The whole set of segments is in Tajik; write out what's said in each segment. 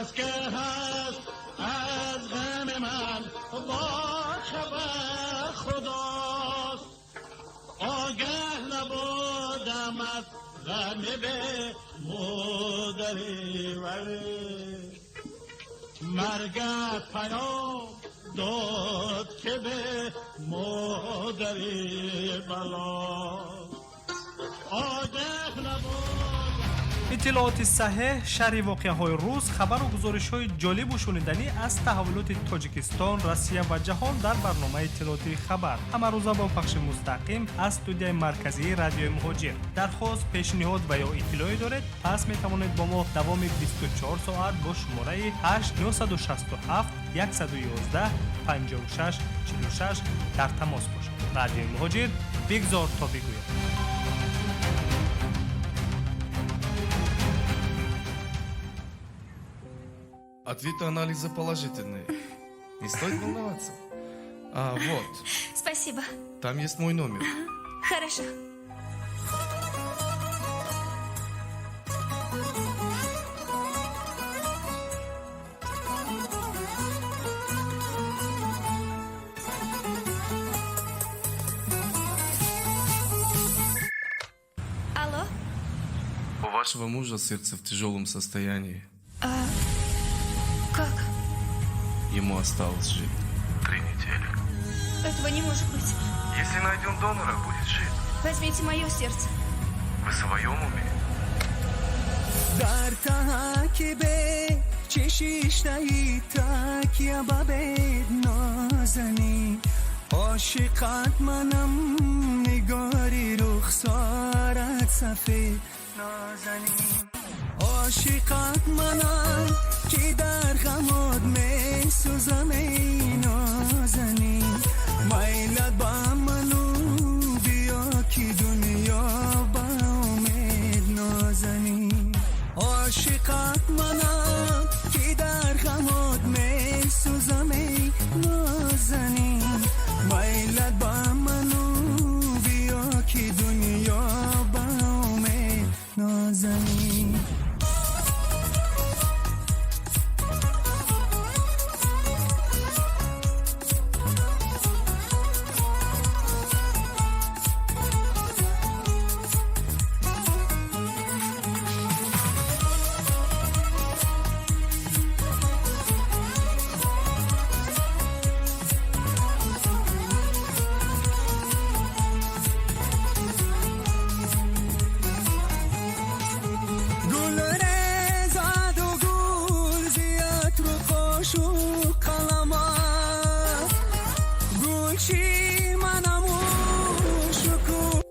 کس که هست از غم من با خبر خداست. آگه نبودم از غم به مادری ولی مرگت پیام داد که به مادری بلا. آگه نبودم. Иттилооти саҳеҳ, шарҳи воқеаҳои рӯз, хабару гузоришҳои ҷолибу шуниданӣ аз таҳаввулоти Тоҷикистон, Россия ва ҷаҳон дар барномаи иттилоотии хабар. Ҳамарӯза бо пахши мустақим аз студияи марказии радиои Муҳоҷир. Дархост, пешниҳод ва ё иттилоъе доред, пас метавонед бо мо давоми 24 соат бо шумораи 8 967 111 56 46 дар тамос бошед. Радиои Муҳоҷир, бигзор то бигӯяд. Ответы анализа положительные. Не стоит волноваться. А, вот. Спасибо. Там есть мой номер. Хорошо. Алло? У вашего мужа сердце в тяжелом состоянии. А как? Ему осталось жить 3 недели. Этого не может быть. Если найдем донора, будет жить. Возьмите мое сердце. Вы в своем уме? Дар таки бе чешиштаи такя ба бед нозанин, ошиқат манам, нигори рухсорат сафед нозанин, ошиқат манам, ки дар ғамот месӯзам, эй нозанин, майлат ба ману биё, ки дунё ба умед нозанин, ошиқат манам, ки дар ғамот месӯзам, эй нозанин, майлат ба ману биё, ки дунё ба умед нозанин. Гул резаду гул зиатру қошу қаламат, гулчин манаму шукур.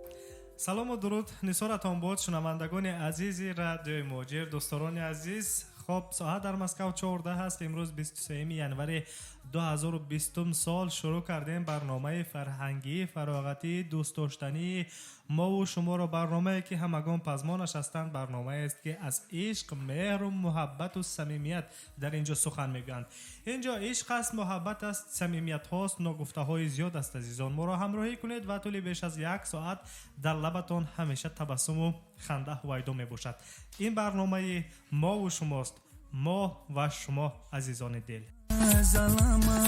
Салому дуруд нисоратон бод, шунавандагони азизи радиои Муҳоҷир, дӯстдорони азиз. Хоб, соат дар Москав 14 аст. Имрӯз 23 январи 2020 сол шурӯъ кардем барномаи фарҳангии фароғатии дӯстдоштании мову шуморо, барномае ки ҳамагон пазмонаш ҳастанд, барномаест ки аз ишқ, меҳру муҳаббату самимият дар ин ҷо сухан мегӯянд. Ин ҷо ишқ аст, муҳаббат аст, самимиятҳост, ногуфтаҳои зиёд аст. Азизон, моро ҳамроҳӣ кунед ва тӯли беш аз як соат дар лабатон ҳамеша табассуму ханда ҳувайдо мебошад. Ин барномаи мову шумост, мо ва шумо, азизони дил. Залама.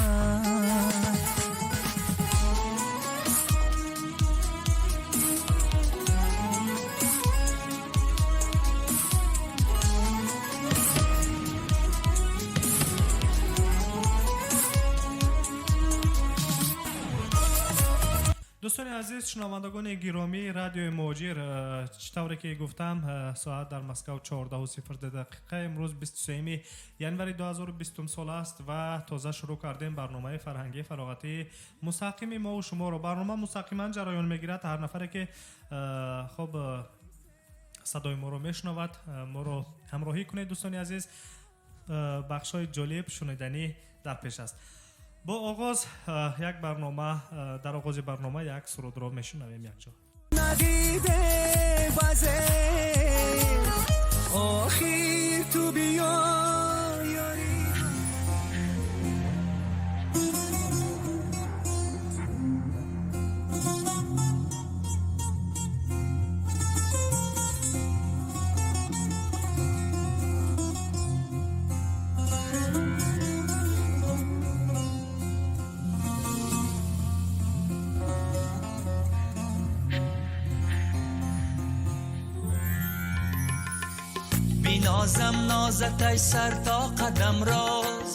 Дӯстони азиз, шунавандагони гиромии радиои Муҳоҷир, чӣ тавре ки гуфтам, соат дар Москав 14:02 дақиқа, имрӯз 23 январи 2020 сол аст ва тоза шурӯъ кардем барномаи фарҳангии фароғатии мустақими мову шуморо. Барнома мустақиман ҷараён мегирад. Ҳар нафаре ки хоб садои моро мешунавад, моро ҳамроҳӣ кунед, дӯстони азиз. Бахшҳои ҷолиб, шуниданӣ дар пеш аст. Бо оғоз як барнома, дар оғози барнома як сурудро мешунавем якҷо. Надиде базе охир ту биё ёри. Бинозам нозатай сар то қадам роз,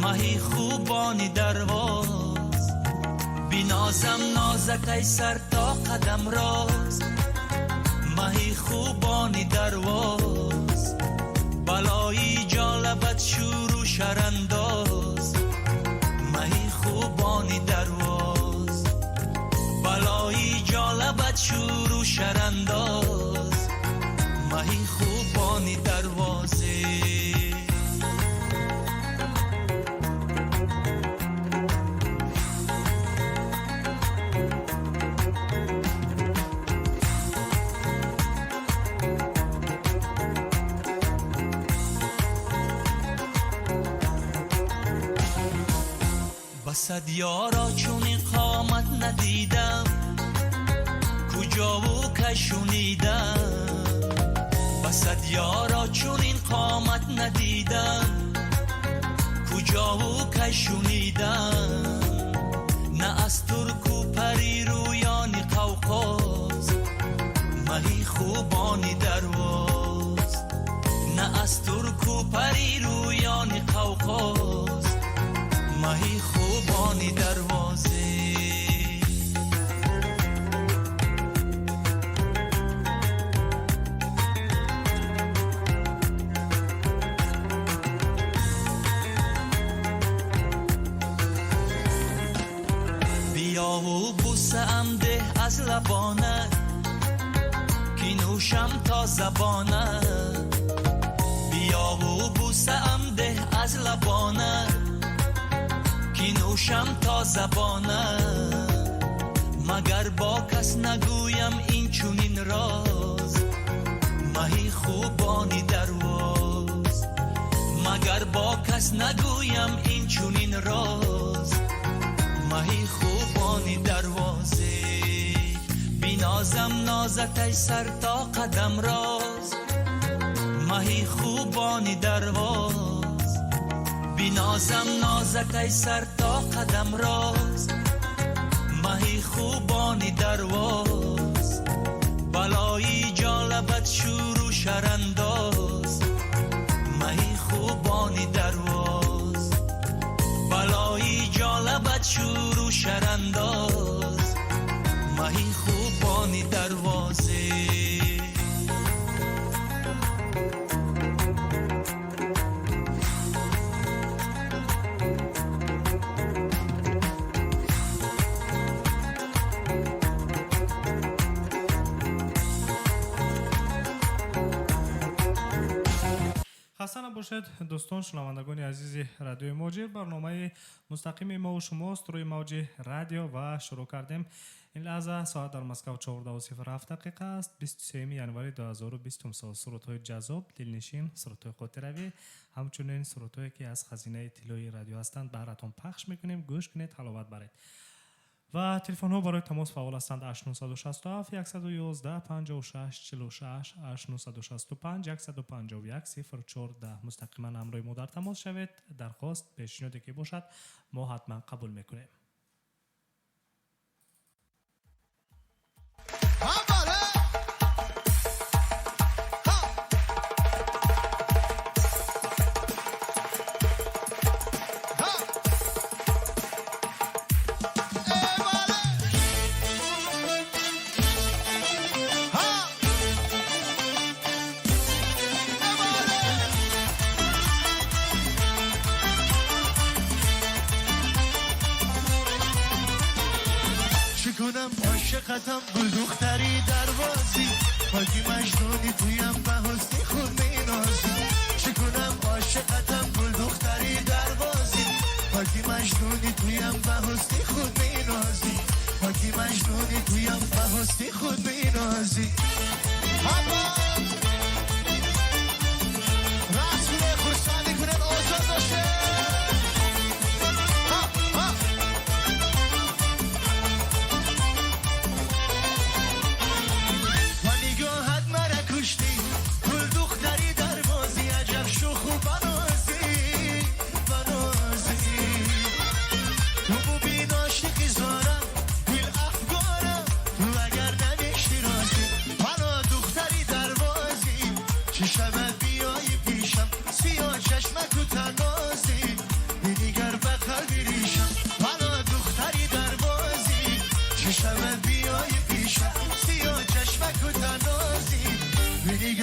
маҳи хубони дарвоз. Бинозам нозатай сар то қадам роз, маҳи хубони дарвоз. Балои ҷолабат шӯру шарандоз, маҳи хубони дарвоз. Балои ҷолабат шӯру шарандоз, маҳи хубони дарвозе. Басад ёро чунин қомат надидам, куҷову кай шунидам. Басад ёро чунин қомат надидам, куҷову кай шунидам. На аз турку пари рӯёни қавқоз, маҳи хубони дарвоз. На аз турку пари рӯёни қавқоз, маҳи хубони дарвозе. Биёву бусаам деҳ аз лабонат, ки нӯшам то забонат. Биёву бусаам деҳ аз лабонат, ки нӯшам то забонат. Магар бо кас нагӯям ин чунин роз, маҳи хубони дарвоз. Магар бо кас нагӯям ин чунин роз, маҳи хубони дарвозе. Бинозам нозатай сар то қадам роз, маҳи хубони дарвоз. Бинозам нозатай сар то қадам роз, маҳи хубони дарвоз. Балои ҷолабат шӯру шарандоз, маҳи хубони дарвоз. Балои ҷолабат шӯру шарандоз, маҳи хубони дарвозе. Хаста набошед, дӯстон, шунавандагони азизи радиои Муҳоҷир. Барномаи мустақими мову шумост рӯи мавҷи радио ва шурӯъ кардем. Ин лаҳза соат дар Москав 14:07 дақиқа аст, 23 январи 2020 сол. Сурудҳои ҷаззоб, дилнишин, сурудҳои хотиравӣ, ҳамчунин сурудҳое ки аз хазинаи тиллои радио ҳастанд, баҳратон пахш мекунем. Гӯш кунед, ҳаловат баред. Ва телефонҳо барои тамос фаъол ҳастанд: 8967 111 56 46, 8965 151 0410. Мустақиман ҳамроҳи мо дар тамос шавед. Дархост, пешниҳоде ки бошад, мо ҳатман қабул мекунем. کنم عاشقتم گل دختری دروازی، پاکی مجنونی تویم به حسنی خود مینازی. چه کنم عاشقتم گل دختری دروازی، پاکی مجنونی تویم به حسنی خود مینازی. پاکی مجنونی تویم به حسنی خود مینازی. رقص کنه خرسندی کنه آزاد باشه.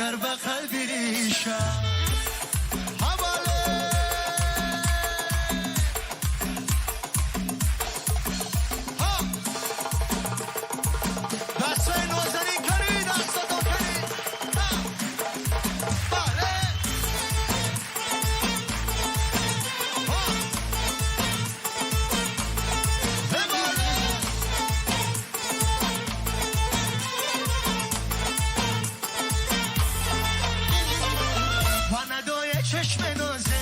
بینیگر به قلبی ریشم حواله ها دستای نازنین کنی دستاتو کنی ها بله ها بله با ندای چشم نازه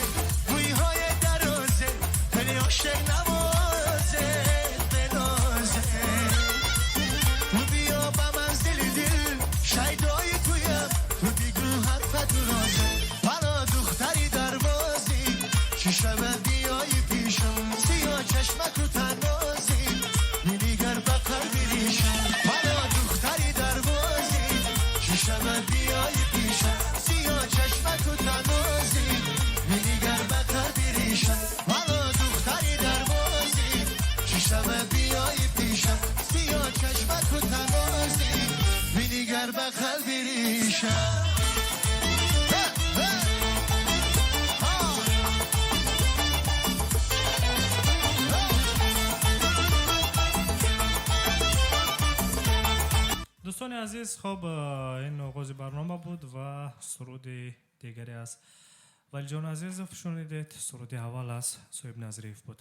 گویهای درازه دل عاشق نوازه بنازه تو بیا با منزل دل شیدای تویم تو بگو حرفت رازه برا دختری دروازی چی شود بیای پیشم سیاه چشمک و تنازی بینیگر به قلبی ریشم برا دختری دروازی چی شود بیای پیشم سیاه چشمک و تنازی بینیگر به قلبی ریشم برا دختری دروازی چی شود بیای پیشم سیاه چشمک و تنازی بینیگر به قلبی ریشم ه، ه، ها. Дӯстони азиз, хоб, ин оғози барнома буд ва суруди дигаре аз Валиҷон Азизов шунидед. Суруди аввал аз Соҳиб Назриев буд.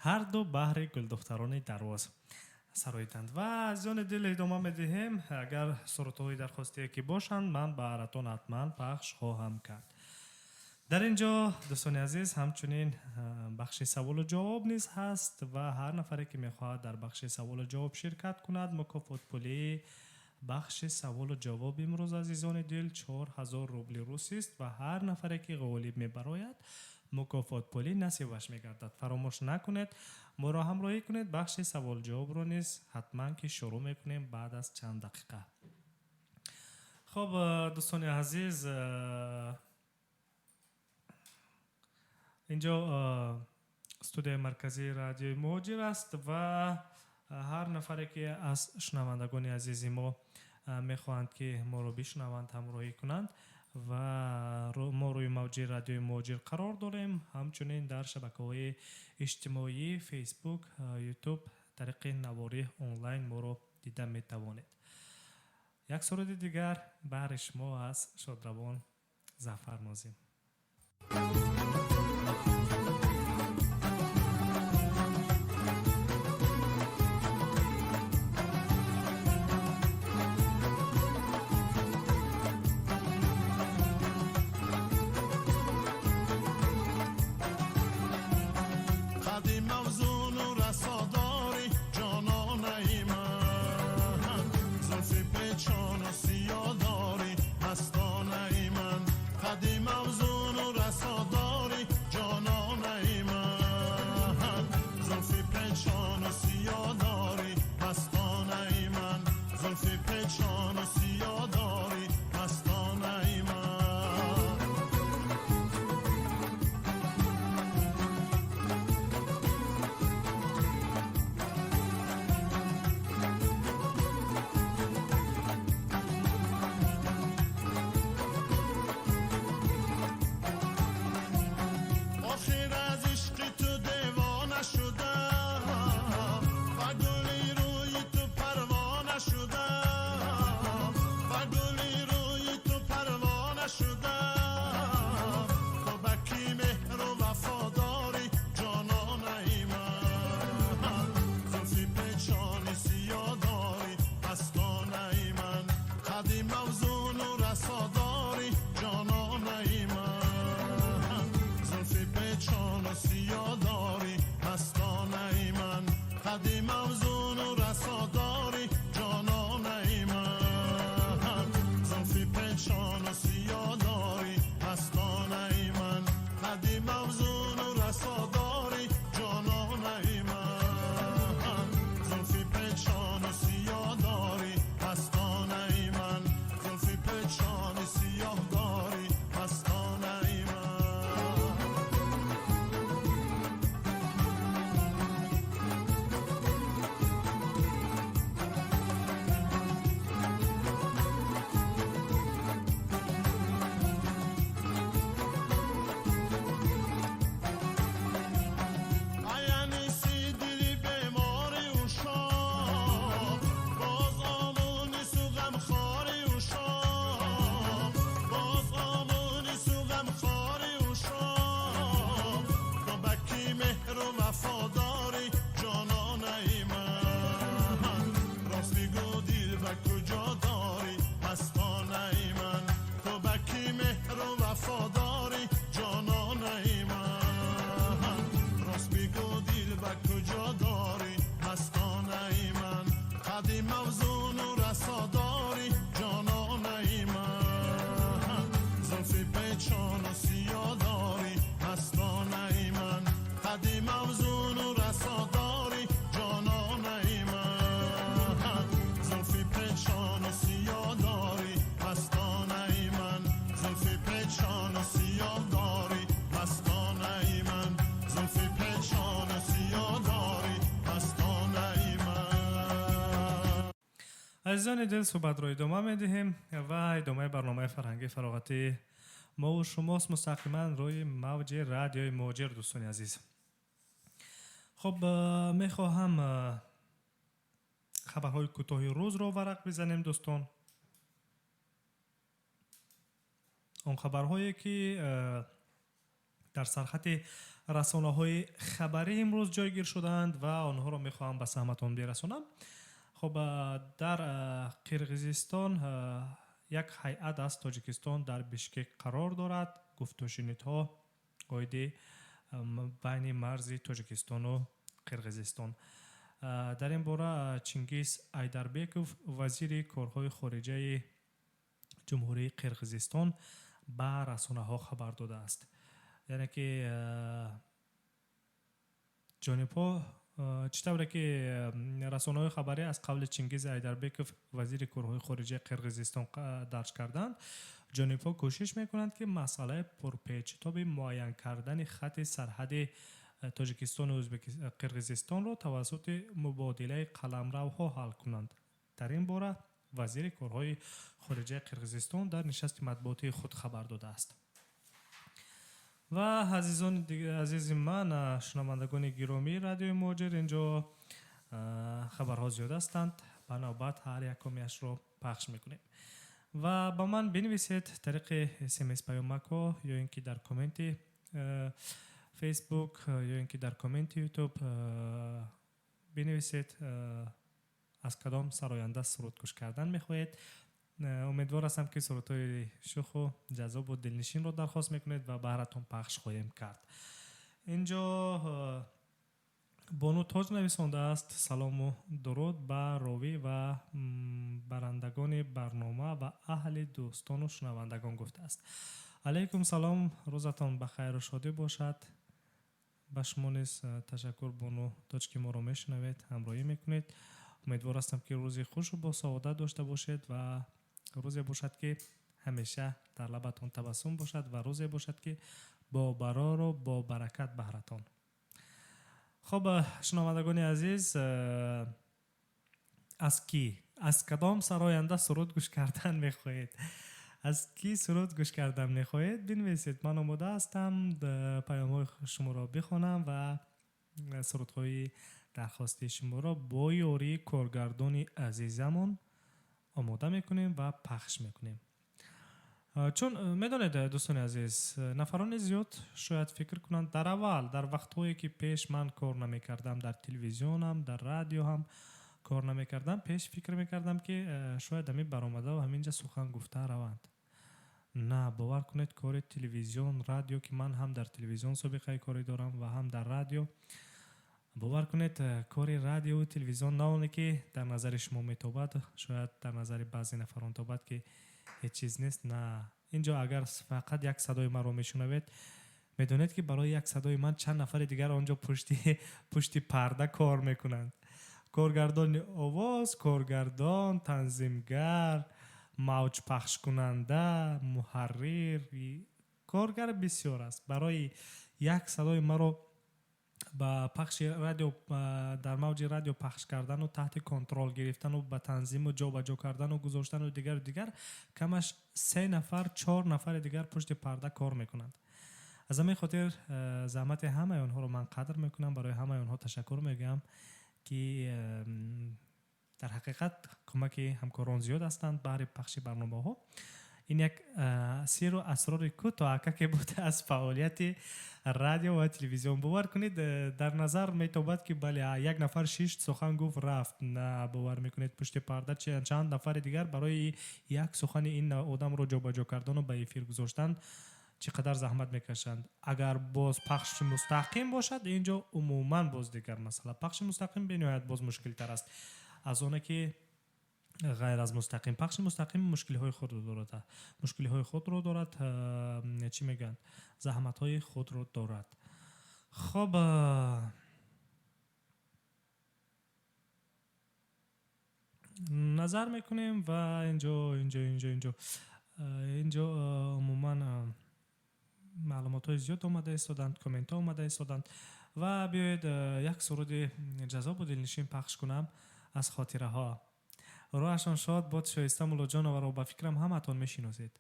Ҳарду баҳри гулдухтарони Дарвоз сароиданд. Ва азизони дил, идома медиҳем. Агар сурудҳои дархостие ки бошанд, ман ба аратон ҳатман пахш хоҳам кард. Дар ин ҷо, дӯстони азиз, ҳамчунин бахши саволу ҷавоб низ ҳаст ва ҳар нафаре ки мехоҳад дар бахши саволу ҷавоб ширкат кунад, мукофотпулии бахши саволу ҷавоб имрӯз, азизони дил, 4000 рубли русист ва ҳар нафаре ки ғолиб мебарояд, мукофотпулӣ насибаш мегардад. Фаромӯш накунед, моро ҳамроҳӣ кунед. Бахши саволҷавобро низ ҳатман ки шурӯъ мекунем баъд аз чанд дақиқа. Хоб, дӯстони азиз, инҷо студияи марказии Радиои Муҳоҷир аст ва ҳар нафаре ки аз шунавандагони азизи мо мехоҳанд ки моро бишунаванд, ҳамроҳӣ кунанд ва мо рӯи мавҷи Радиои Муҳоҷир қарор дорем. Ҳамчунин дар шабакаҳои иҷтимоӣ, Фейсбук, Ютуб тариқи наворӣ онлайн моро дида метавонед. Як суруди дигар баҳри шумо аз шодравон Зафар Нозим. قدی موزون و رساداری جانانه من، زلفی پیچان و سیاه داری مستانه من، قدی موزون و رساداری. دل به کجا داری مستانه من تو به کی مهر و وفا داری جانانه من راست بگو دل به کجا داری مستانه من قدیم موزون و رسا داری جانانه من زلفی پیچان و سیاه داری مستانه من قدیم موزون و رسا داری جانانه من زلفی پیچان و سیاه داری مستانه من زلفی پیچان و سیاه داری مستانه من زلفی پیچان و سیاه داری مستانه من. Азизони дил, суҳбатро идома медиҳем ва идомаи барномаи фарҳангии фароғатии мову шумост мустақиман рӯи мавҷи радиои Муҳоҷир, дӯстони азиз. Хуб, мехоҳам хабарҳои кӯтоҳи рӯзро варақ бизанем, дӯстон, он хабарҳое ки дар сархати расонаҳои хабарӣ имрӯз ҷойгир шудаанд ва онҳоро мехоҳам ба саҳматон бирасонам. Хуб, дар Қирғизистон як ҳайат аз Тоҷикистон дар Бишкек қарор дорад. Гуфтушунидҳо оиди байни марзи Тоҷикистону Қирғизистон. Дар ин бора Чингиз Айдарбеков, вазири корҳои хориҷаи Ҷумҳурии Қирғизистон, ба расонаҳо хабар додааст. Яъне ки ҷонибҳо, чӣ тавре ки расонаҳои хабарӣ аз қавли Чингиз Айдарбеков, вазири корҳои хориҷаи Қирғизистон, дарҷ карданд, ҷонибҳо кӯшиш мекунанд, ки масъалаи пурпечутоби муайян кардани хати сарҳади Тоҷикистону Қирғизистонро тавассути мубодилаи қаламравҳо ҳал кунанд. Дар ин бора вазири корҳои хориҷаи Қирғизистон дар нишасти матбуотии худ хабар додааст. Ва азизони азизи ман, шунавандагони гиромии радиои Муҳоҷир, инҷо хабарҳо зиёд ҳастанд, ба навбат ҳар якумяшро пахш мекунем. Ва ба ман бинависед тариқи смс паёмакҳо ё ин ки дар комменти Фейсбук, ё ин ки дар комменти Ютуб бинависед, аз кадом сароянда суруд гӯш кардан мехоҳед. Умедвор ҳастам, ки сурудҳои шуху ҷаззобу дилнишинро дархост мекунед ва баҳратон пахш хоҳем кард. Инҷо Бону Тоҷ нависондааст: салому дуруд ба ровӣ ва барандагони барнома ва аҳли дӯстону шунавандагон, гуфтааст. Алайкум салом, рӯзатон ба хайру шодӣ бошад. Ба шумо низ ташаккур, Бону Тоҷ, ки моро мешунавед, ҳамроҳӣ мекунед. Умедвор ҳастам, ки рӯзи хушу босаодат дошта бошед ва рӯзе бошад, ки ҳамеша дар лабатон табассум бошад, ва рӯзе бошад, ки бо барору бо баракат баҳратон. Хуб, шунавандагони азиз, аз кӣ, аз кадом сароянда суруд гӯш кардан мехоҳед, аз кӣ суруд гӯш кардан мехоҳед, бинависед. Ман омода ҳастам паёмҳои шуморо бихонам ва сурудҳои дархостии шуморо бо ёрии коргардони азизамон омода мекунем ва пахш мекунем. Чун медонед, дӯстони азиз, нафарони зиёд шояд фикр кунанд, дар аввал, дар вақтҳое ки пеш ман кор намекардам, дар телевизионам, дар радио ҳам кор намекардам, пеш фикр мекардам, ки шояд ҳамин баромадаву ҳаминҷа сухан гуфта раванд. На, бовар кунед, кори телевизион, радио, ки ман ҳам дар телевизион собиқаи корӣ дорам ва ҳам дар радио, бовар кунед, кори радиову телевизион на оне ки дар назари шумо метобад, шояд дар назари баъзе нафарон тобад, ки ҳеҷ чиз нест. На, инҷо агар фақат як садои маро мешунавед, медонед, ки барои як садои ман чанд нафари дигар онҷо пушти парда кор мекунанд: коргардони овоз, коргардон, танзимгар, мавҷпахшкунанда, муҳаррир, коргар бисёр аст. Барои як садои маро ба пахши радио, дар мавҷи радио пахш кардану таҳти контрол гирифтану ба танзиму ҷобаҷо кардану гузоштану дигару дигар камаш се нафар, чор нафари дигар пушти парда кор мекунанд. Аз ҳамин хотир заҳмати ҳамаи онҳоро ман қадр мекунам, барои ҳамаи онҳо ташаккур мегӯям, ки дар ҳақиқат кӯмаки ҳамкорон зиёд ҳастанд баҳри пахши барномаҳо. Ин як сиру асрори кӯтоҳака ки буд аз фаъолияти радио ва телевизион. Бовар кунед, дар назар метобад, ки бале, як нафар шишт, сухан гуфт, рафт. На, бовар мекунед, пушти парда чанд нафари дигар барои як сухани ин одамро ҷобаҷо кардану ба эфир гузоштан чӣ қадар заҳмат мекашанд. Агар боз пахши мустақим бошад, ин ҷо умуман боз дигар масъала. Пахши мустақим бениҳоят боз мушкилтар аст аз оне ки ғайр аз мустақим. Пахши мустақим мушкилиҳои худро дорад, мушкилиҳои худро дорад, чӣ мегӯянд, заҳматҳои худро дорад. Хоб, назар мекунем ва инҷо инҷо инҷо инҷо инҷо умуман маълумотҳои зиёд омада истоданд, комментҳо омада истоданд. Ва биёед, як суруди ҷаззобу дилнишин пахш кунам аз хотираҳо. Рӯҳашон шод бод Шоиста Муллоҷоноваро ба фикрам ҳамаатон мешиносед.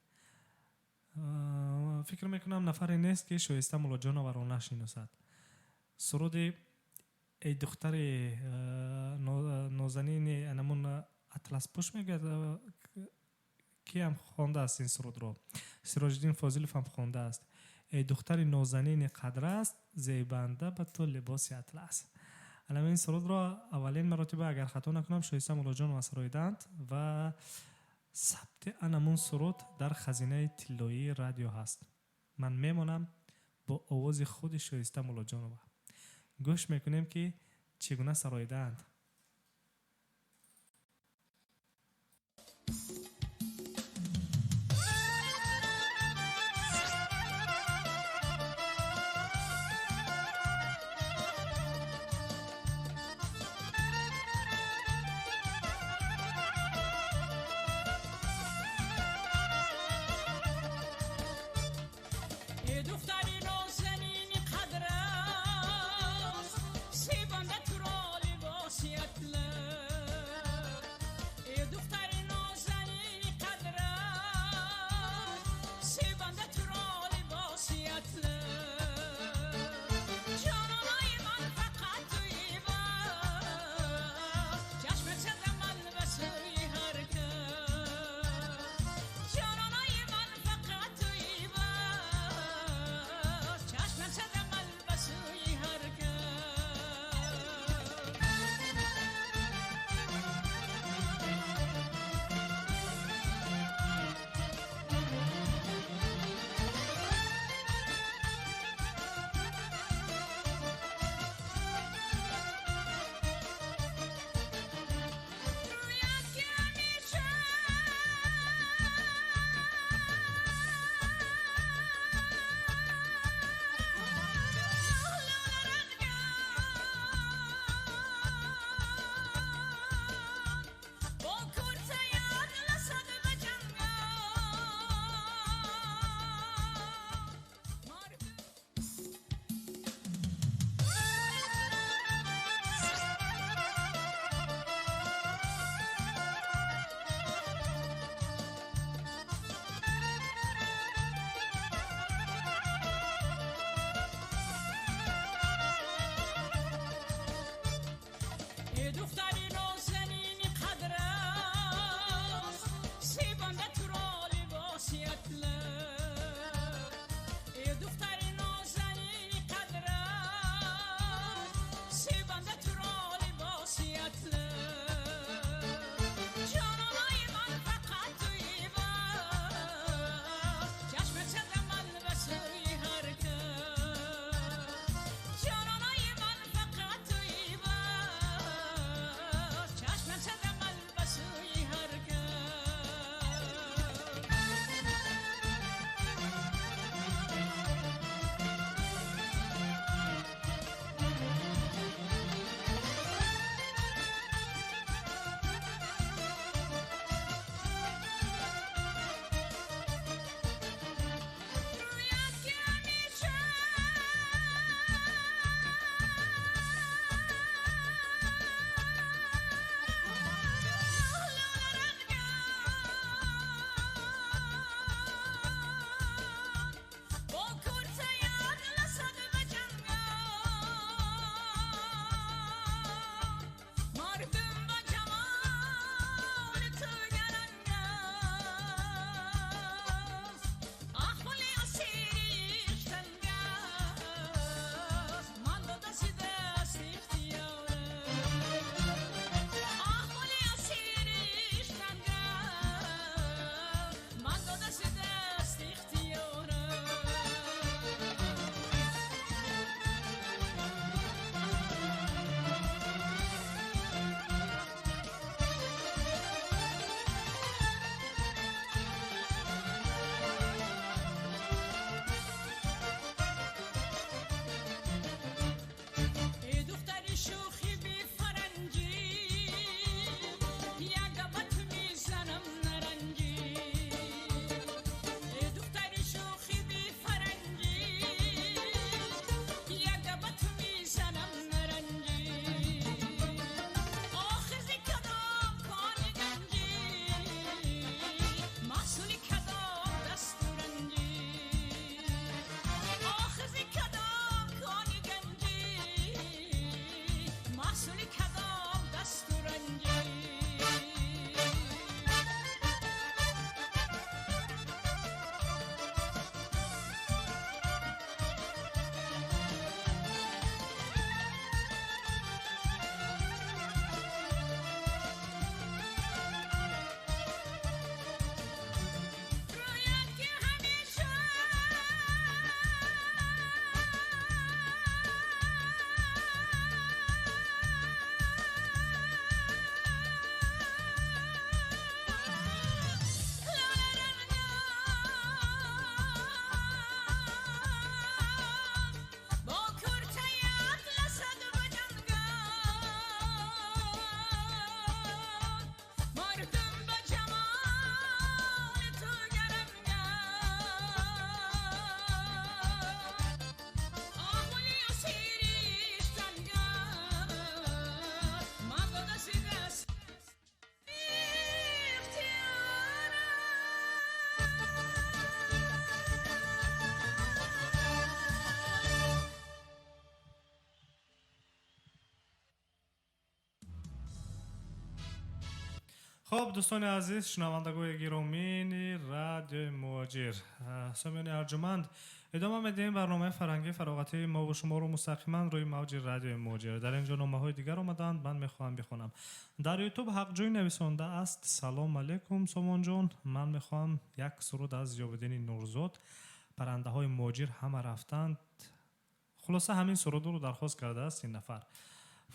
Фикр мекунам, нафаре нест, ки Шоиста Муллоҷоноваро нашиносад. Суруди «Эй духтари нозанини» анамун атласпӯш мегӯяд, киам хондааст ин сурудро? Сироҷиддин Фозилов ҳам хондааст. «Эй духтари нозанини қадраст, зебанда ба ту либоси атлас». Алама ин сурудро аввалин маротиба, агар хато накунам, Шоиста Муллоҷонова сароиданд ва сабти анамун суруд дар хазинаи тиллоии радио ҳаст. Ман мемонам бо овози худи Шоиста Муллоҷонова. Гӯш мекунем, ки чӣ гуна сароидаанд. Эй духтари нозанини қадраст, зебанда туро либоси атлас. Эй духтари нозанини қадраст, зебанда туро либоси атлас. Ҷононаи ман фақат туи бас, чашм задам ман ба сӯи ҳар кас. Ҷононаи ман фақат туи бас, чашм задам ман ба сӯи ҳар кас. Рӯяд ки ҳамеша бо куртаи атласат ба ҷангал. Эй духтари нозанини қадраст, зебанда туро либоси атлас. Эй духтари нозанини қадраст, зебанда туро либоси атлас. Ҷононаи ман фақат туи бас, чашм задам ман ба сӯи ҳар кас. Ҷононаи ман фақат туи бас, Хуб, дӯстони азиз, шунавандагони гиромии радиои Муҳоҷир, сомиёни арҷуманд, идома медиҳем барномаи фарҳангии фароғатии мову шуморо мустақиман рӯи мавҷи радиои Муҳоҷир. Дар ин ҷо номаҳои дигар омадаанд, ман мехоҳам бихонам. Дар Ютуб Ҳақҷӯй нависондааст: Салом алейкум, Сомонҷон, ман мехоҳам як суруд аз Зиёвиддини Нурзод, паррандаҳои муҳоҷир ҳама рафтанд. Хулоса, ҳамин сурудро дархост кардааст ин нафар.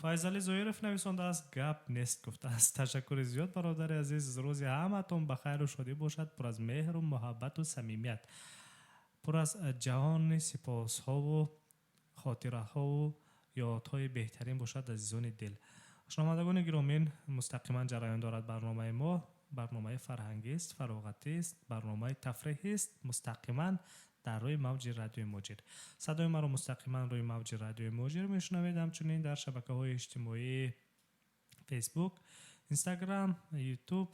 Файзалӣ Зоиров нависондааст: гап нест, гуфтааст. Ташаккури зиёд, бародари азиз, рӯзи ҳаматон ба хайру шодӣ бошад, пур аз меҳру муҳаббату самимият, пур аз ҷаҳони сипосҳову хотираҳову ёдҳои беҳтарин бошад, азизони дил. Шунавандагони гиромин, мустақиман ҷараён дорад барномаи мо. Барномаи фарҳангист, фароғатист, барномаи тафриҳист, мустақиман дар рӯи мавҷи радиои Муҳоҷир. Садои маро мустақиман рӯи мавҷи радиои Муҳоҷир мешунавед, ҳамчунин дар шабакаҳои иҷтимоии Фейсбук, Инстаграм, Ютуб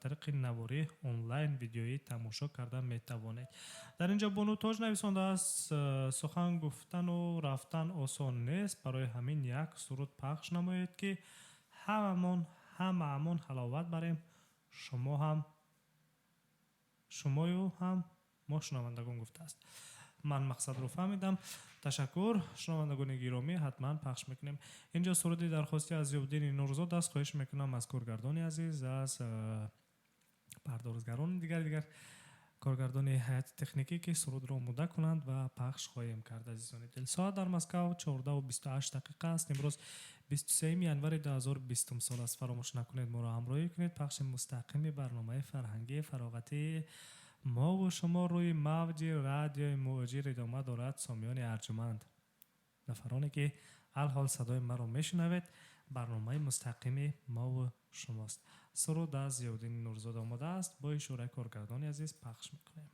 тариқи наворӣ онлайн видеоӣ тамошо карда метавонед. Дар ин ҷо Бону Тоҷ нависондааст: сухан гуфтану рафтан осон нест, барои ҳамин як суруд пахш намоед, ки ҳамаамон ҳаловат барем, шумо ҳам, шумою ҳам мо шунавандагон, гуфтааст. Ман мақсадро фаҳмидам. Ташаккур, шунавандагони гиромӣ, ҳатман пахш мекунем. Инҷо суруди дархостӣ аз Зиёвиддини Нурзод аст. Хоҳиш мекунам аз коргардони азиз, аз пардозгарони дигар коргардони ҳайати техникӣ, ки сурудро омода кунанд ва пахш хоҳем кард, азизони дил. Соат дар Москав 14:28 дақиқа аст. Имрӯз 23 январи 2020 сол аст. Фаромӯш накунед, моро ҳамроҳӣ кунед. Пахши мустақими барномаи фарҳангии фароғатии мову шумо рӯи мавҷи радиои Муҳоҷир идома дорад. Сомиёни арҷуманд, нафароне ки алҳол садои маро мешунавед, барномаи мустақими мову шумост. Суруд аз Зиёвиддини Нурзод омода аст, бо ишораи коргардони азиз пахш мекунем.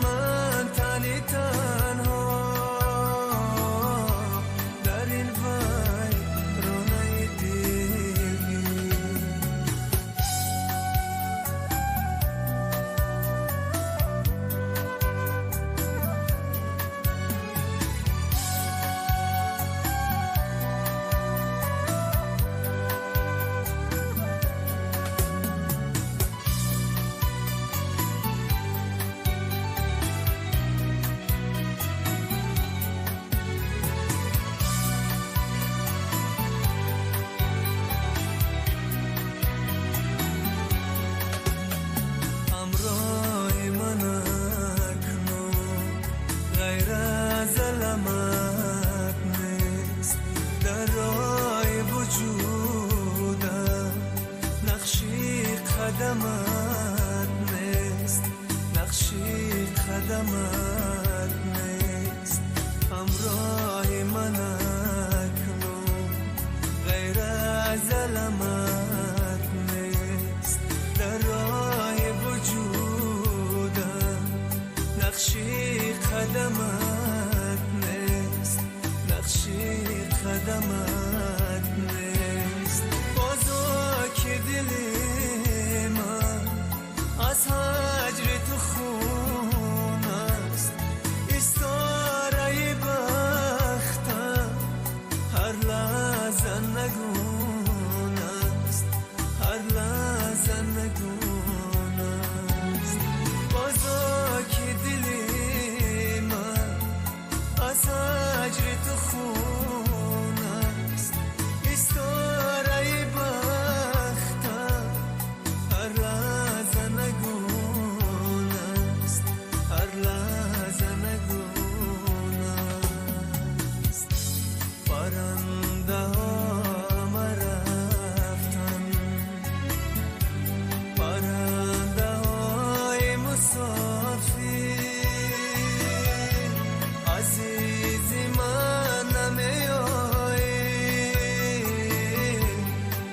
Ман тани танҳо дар ин. қадамат нест, нақши қадамат нест. Ҳамроҳи ман акнун ғайр аз аламат нест. Дар роҳи вуҷудам нақши қадамат нест, нақши қадамат нест. Бозо ки дили ман аз ҳаҷри ту хун аст, истораи бахтам ҳар лаҳза нагун аст, ҳар лаҳза нагун аст. Бозо ки дили ман аз ҳаҷри ту хун аст, истораи бахтам ҳар лаҳза нагун аст, ҳар лаҳза нагун аст. Парандаҳо рафтан, парандаҳои мусофир, азизи ман намеоӣ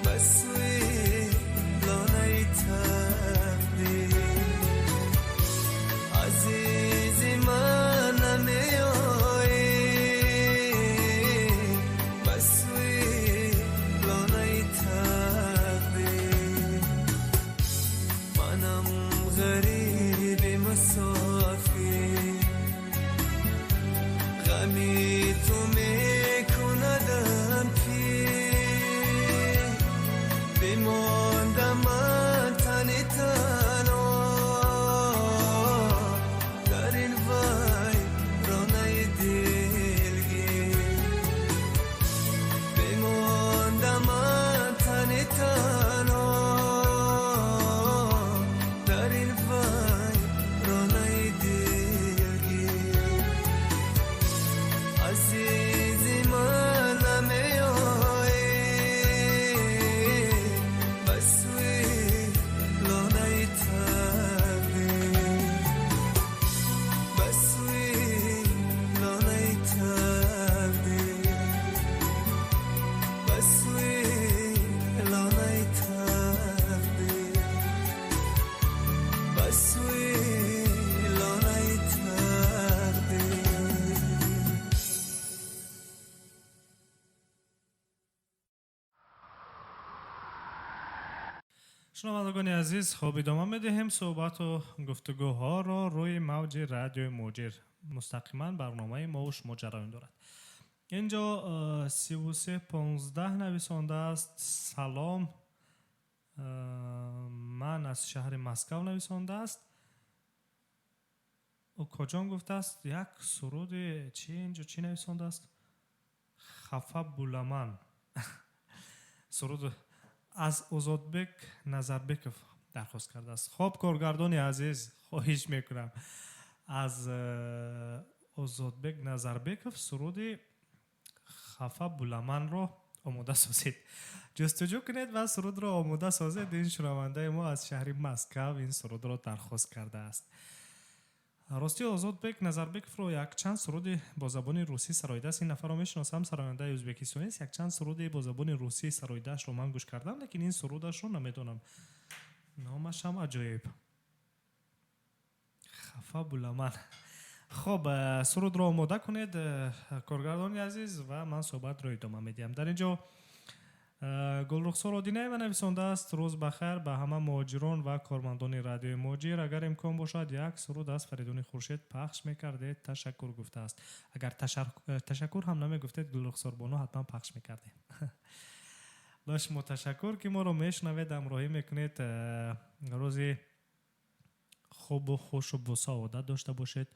ба сӯи лонаи тақдир, азизи ман намеоӣ ба сӯи лонаи тақдир. Манам ғариби мусофир, ғами ту мекунадам пир. Бимондам ман тани танҳо дар ин вайронаи дилгир. Бимондам ман тани танҳо дар ин вайронаи дилгир. Азизи ман намеоӣ ба сӯи лонаи тақдир, ба сӯи лонаи тақдир, ба сӯи лонаи тақдир, ба сӯи лонаи тақдир. Шунавандагони азиз, хуб, идома медиҳем суҳбату гуфтугӯҳоро рӯи мавҷи радиои Муҳоҷир. Мустақиман барномаи мову шумо ҷараён дорад. Инҷо 3315 нависондааст: салом, ман аз шаҳри Москав нависондааст. Укоҷон гуфтааст як суруди чи, инҷо чӣ нависондааст? Хафа буламан. Суруд аз Озодбек Назарбеков дархост кардааст. Хоб, коргардони азиз, хоҳиш мекунам, аз Озодбек Назарбеков суруди Хафа буламанро омода созед. Ҷустуҷӯ кунед ва сурудро омода созед. Ин шунавандаи мо аз шаҳри Москав ин сурудро дархост кардааст. Ростӣ, Озодбек Назарбековро якчанд суруди бо забони русӣ сароидааст. Ин нафарро мешиносам, сарояндаи ӯзбекистонист. Якчанд суруди бо забони русӣ сароидаашро ман гӯш кардам, лекин ин сурудашро намедонам. Номаш ҳам аҷоиб. Хафа буламан. Хоб, сурудро омода кунед, коргардони азиз, ва ман суҳбатро идома медиҳам. Дар инҷо Гулрухсор Одинаева нависондааст: рӯз бахайр ба ҳама муҳоҷирон ва кормандони радиои Муҳоҷир. Агар имкон бошад, як суруд аз Фаридуни Хуршед пахш мекардед, ташаккур гуфтааст. Агар ташаккур ҳам намегуфтед, Гулрухсорбону, ҳатман пахш мекардем. Ба шумо ташаккур, ки моро мешунавед, ҳамроҳӣ мекунед. Рӯзи хубу хушу босаодат дошта бошед,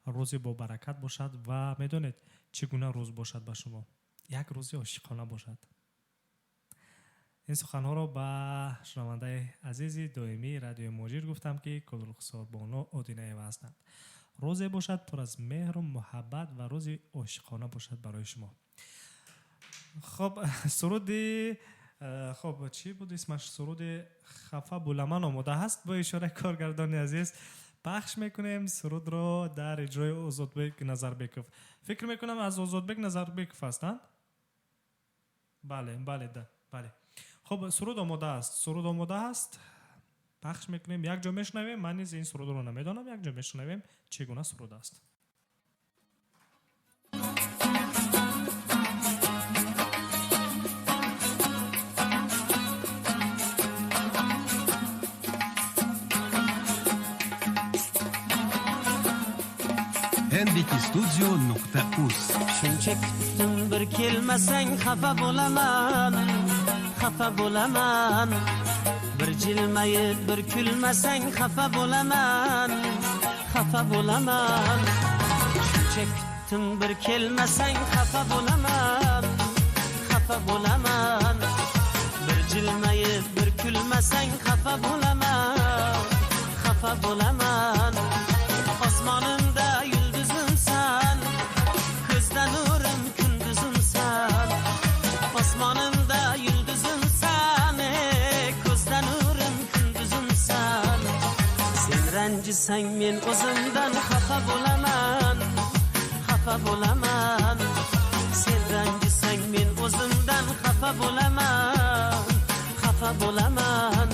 рӯзи бобаракат бошад ва медонед, чӣ гуна рӯз бошад ба шумо? Як рӯзи ошиқона бошад. Ин суханҳоро ба шунавандаи азизи доимии радиои Муҳоҷир гуфтам, ки Гулрухсорбону Одинаева ҳастанд. Рӯзе бошад пур аз меҳру муҳаббат ва рӯзи ошиқона бошад барои шумо. Хоб, суруди Хуб, чӣ буд исмаш? Суруди «Хафа буламан» омода ҳаст. Бо ишораи коргардони азиз пахш мекунем сурудро дар иҷрои Озодбек Назарбеков. Фикр мекунам, аз Озодбек Назарбеков ҳастанд. Бале, бале, да, бале. Хуб, суруд омода аст, суруд омода аст, пахш мекунем, якҷо мешунавем. Ман низ ин сурудро намедонам, якҷо мешунавем, чӣ гуна суруд аст. Studio.uz. Shuncha kutdim, bir kelmasang xafa bo'laman, xafa bo'laman. Bir jilmayib, bir kulmasang xafa bo'laman, xafa bo'laman. Shuncha kutdim, bir kelmasang xafa bo'laman, xafa bo'laman. Bir jilmayib, bir kulmasang xafa bo'laman, xafa bo'laman. Osmonimda yulduzimsan, ko'zda nurim kunduzimsan. Osmonimda yulduzimsan, ko'zda nurim kunduzimsan. Sen ranjisang, men o'zimdan xafa bo'laman, xafa bo'laman. Sen ranjisang, men o'zimdan xafa bo'laman, xafa bo'laman.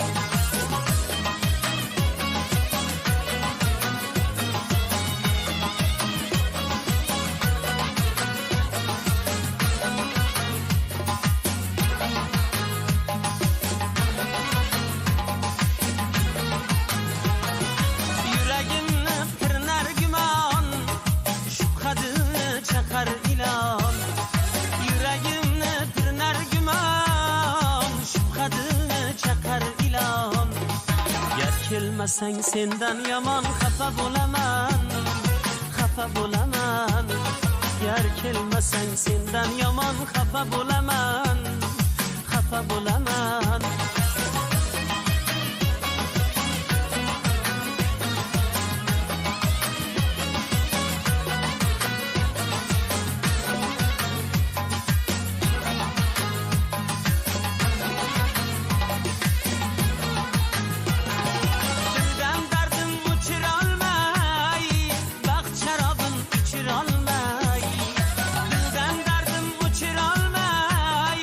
Yuragimni tirnar gumon, shubha dilni chaqar ilon. Yuragimni tirnar gumon, shubha dilni chaqar ilon. Gar kelmasang, sendan yomon xafa bo'laman, xafa bo'laman. Gar kelmasang, sendan yomon xafa bo'laman, xafa bo'laman. Dildan dardim o'chirolmay, baxt sharobin ichirolmay. Dildan dardim o'chirolmay,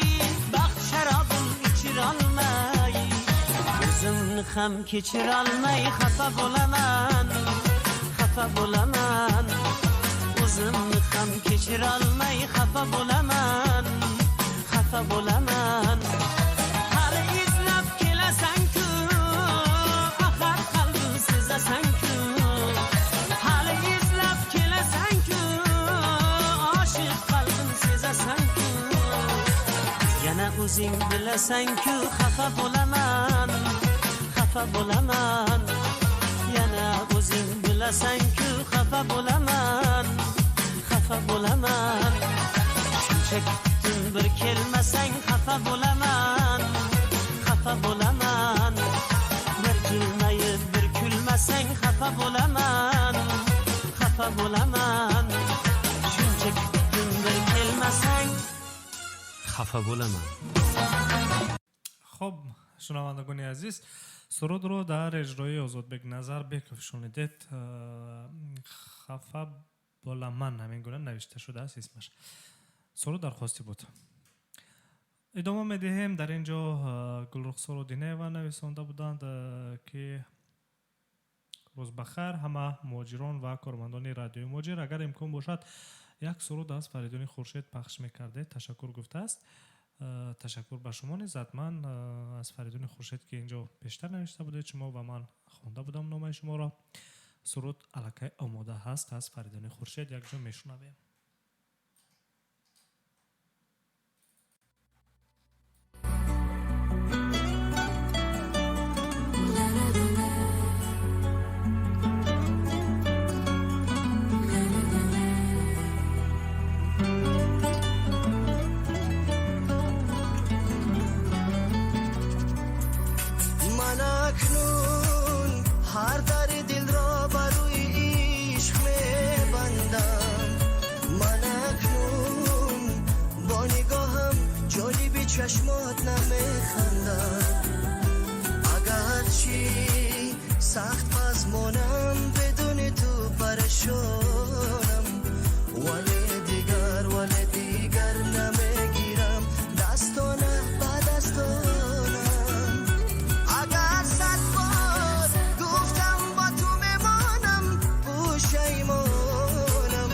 baxt sharobin ichirolmay. O'zimni ham kechirolmay xafa bo'laman, xafa bo'laman. O'zimni ham kechirolmay xafa bo'laman, xafa bo'laman. Hali izlab kelasan-ku, axir qalbim sezasan-ku. Hali izlab kelasan-ku, oshiq qalbim sezasan-ku. Yana o'zing bilasan-ku, xafa bo'laman, xafa bo'laman. Yana o'zing bilasan-ku, xafa bo'laman, xafa bo'laman. Shuncha kutdim, bir kelmasang xafa bo'laman, xafa bo'laman. Bir jilmayib, bir kulmasang xafa bo'laman, xafa bo'laman. Shuncha kutdim, bir kelmasang xafa bo'laman. Хуб, шунавандагони азиз, сурудро дар иҷрои Озодбек Назарбеков шунидед. «Хафа боламан», ҳамин гуна навишта шудааст исмаш. Суруд дархостӣ буд. Идома медиҳем. Дар ин ҷо Гулрухсору Динева нависонда буданд, ки рӯз бахайр, ҳама муҳоҷирон ва кормандони Радиои Муҳоҷир. Агар имкон бошад, як суруд аз Фаридуни Хуршед пахш мекардед, ташаккур, гуфтааст. Ташаккур ба шумо низ. Ҳатман аз Фаридуни Хуршед, ки инҷо пештар навишта будед шумо ва ман хонда будам номаи шуморо, суруд аллакай омода ҳаст аз Фаридуни Хуршед, якҷо мешунавем. Ман акнун ҳар дари дилро ба рӯи ишқ мебандам. Ман акнун бо нигоҳам ҷониби чашмот намехандам. Агарчи сахт пазмонам, бидуни ту парешонам, вале дигар, вале дигар намегирам дастона ба дастонам. Агар сад бор гуфтам бо ту мемонам, пушаймонам.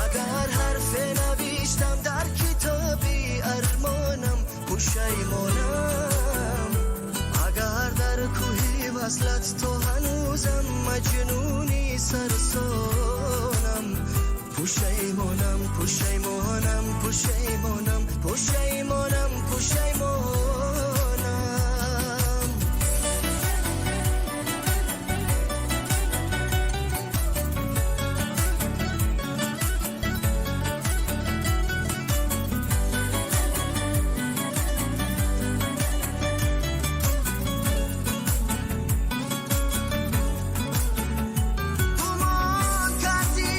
Агар ҳарфе навиштам дар китоби армонам, пушаймонам. Агар дар кӯҳи васлат то ҳанӯзам маҷнуни сарсонам, пушаймонам, пушаймонам, пушаймонам, пушаймонам, пушаймонам. Гумон кардӣ,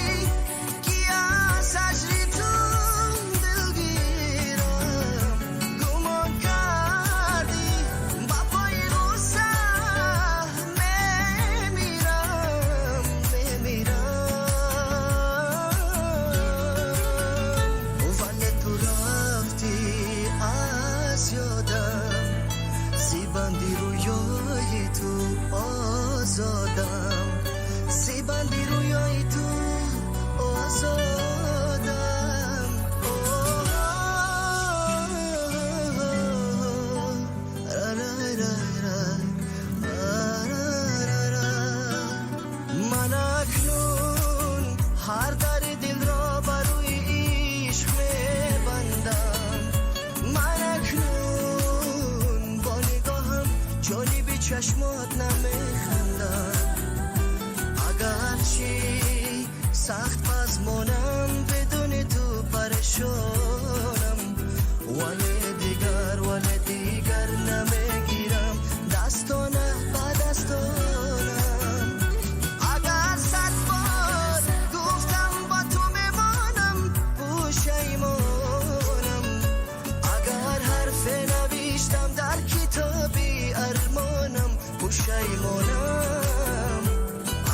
ки аз ҳаҷри ту дилгирам, гумон кардӣ ба пои ғусса мемирам, мемирам. Вале ту рафтӣ аз ёдам, зи банди рӯёи ту озодам, зи банди рӯёи ту озодам. Ман акнун ҳар дари дилро ба рӯи ишқ мебандам. Ман акнун бо нигоҳам ҷониби чашмот намехандам. Агарчи сахт пазмонам, бидуни ту парешонам, вале дигар, вале дигар намегирам дастона ба дастонам. Агар сад бор гуфтам бо ту мемонам, пушаймонам. Агар ҳарфе навиштам дар китоби армонам, пушаймонам.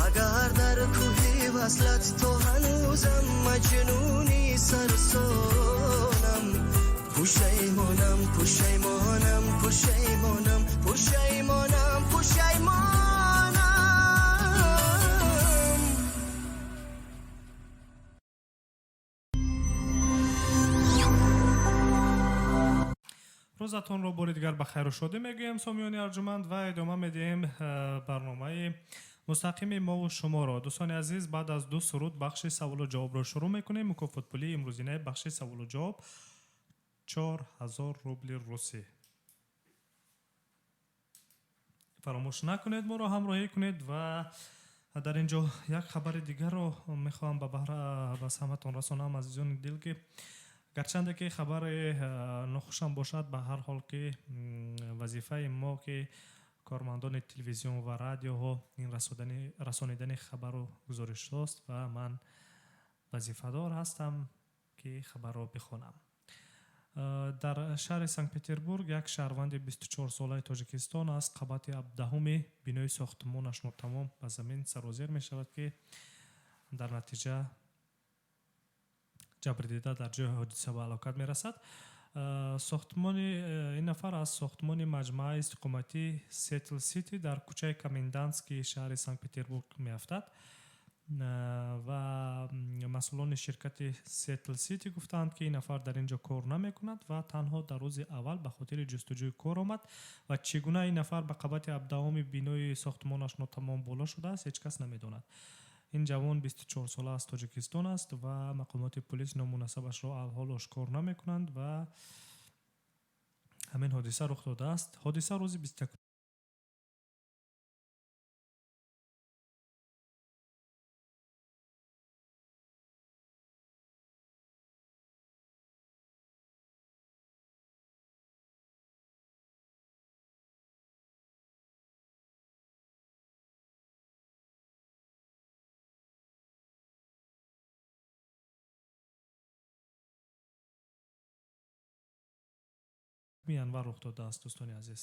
Агар дар кӯҳи васлат то ҳанӯзам маҷнуни сарсонам, пушаймонам, пушаймонам, пушаймонам, пушаймонам, пушаймонам. Рӯзатонро бори дигар ба хайру шодӣ мегӯем, сомиёни арҷуманд, ва идома медиҳем барномаи мустақими мову шуморо. Дӯстони азиз, баъд аз ду суруд бахши саволу ҷавобро шурӯъ мекунем. Мукофотпулии имрӯзинаи бахши саволу ҷавоб 4000 рубли русӣ. Фаромӯш накунед, моро ҳамроҳӣ кунед. Ва дар ин ҷо як хабари дигарро мехоҳам ба баҳра ба самъатон расонам, азизони дил, ки гарчанде ки хабари нохушам бошад, ба ҳар ҳол ки вазифаи мо, ки кормандони телевизион ва радиоҳо, ин расонидани хабару гузоришҳост ва ман вазифадор ҳастам, ки хабарро бихонам. Дар шаҳри Санкт-Петербург як шаҳрванди 24-солаи Тоҷикистон аз қабати 17-уми бинои сохтмонаш нотамом ба замин сарозер мешавад, ки дар натиҷа ҷабрдида дар ҷои ҳодиса ба ҳалокат мерасад. Сохтмони ин нафар аз сохтмони маҷмӯаи истиқоматии Сетл Сити дар кӯчаи Комендантский шаҳри Санкт-Петербург меафтад. Ва масъулони ширкати Сетл Сити гуфтаанд, ки ин нафар дар ин ҷо кор намекунад ва танҳо дар рӯзи аввал ба хотири ҷустуҷӯи кор омад ва чӣ гуна ин нафар ба қабати 17-уми бинои сохтмонаш нотамом боло шудааст, ҳеҷ кас намедонад. Ин ҷавон 24-сола аз Тоҷикистон аст ва мақомоти полис ному насабашро авҳол ошкор намекунанд ва ҳамин ҳодиса рух додааст. Ҳодиса рӯзи 21 Январ рух додааст, дӯстони азиз.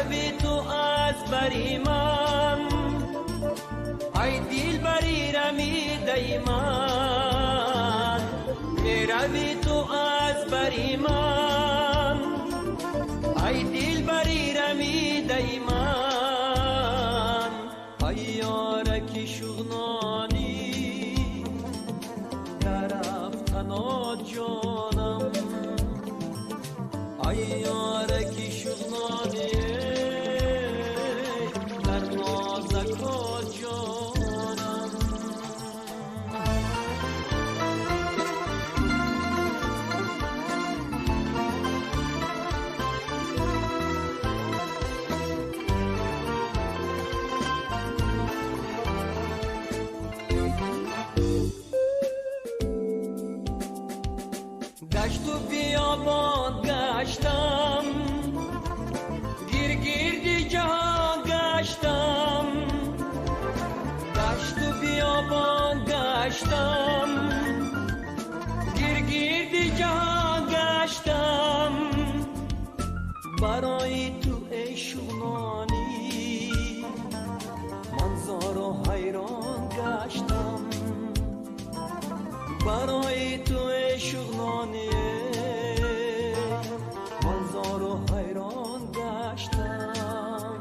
Мерави ту аз бари ман, ай дилбари рамидаи ман. Мерави ту аз бари ман, ай дилбари рамидаи ман. Ай ёраки шуғнонӣ, дар рафтанот ҷонам. Ай ёраки шуғнонӣ, дар нозакот ҷонам. Гашту биёбон гаштам, гиргирди ҷаҳон гаштам. Гашту биёбон гаштам, гиргирди ҷаҳон гаштам. Барои ту эй шуғнонӣ, ман зору ҳайрон гаштам. Барои ту эй шуғнонӣ, ман зору ҳайрон гаштам.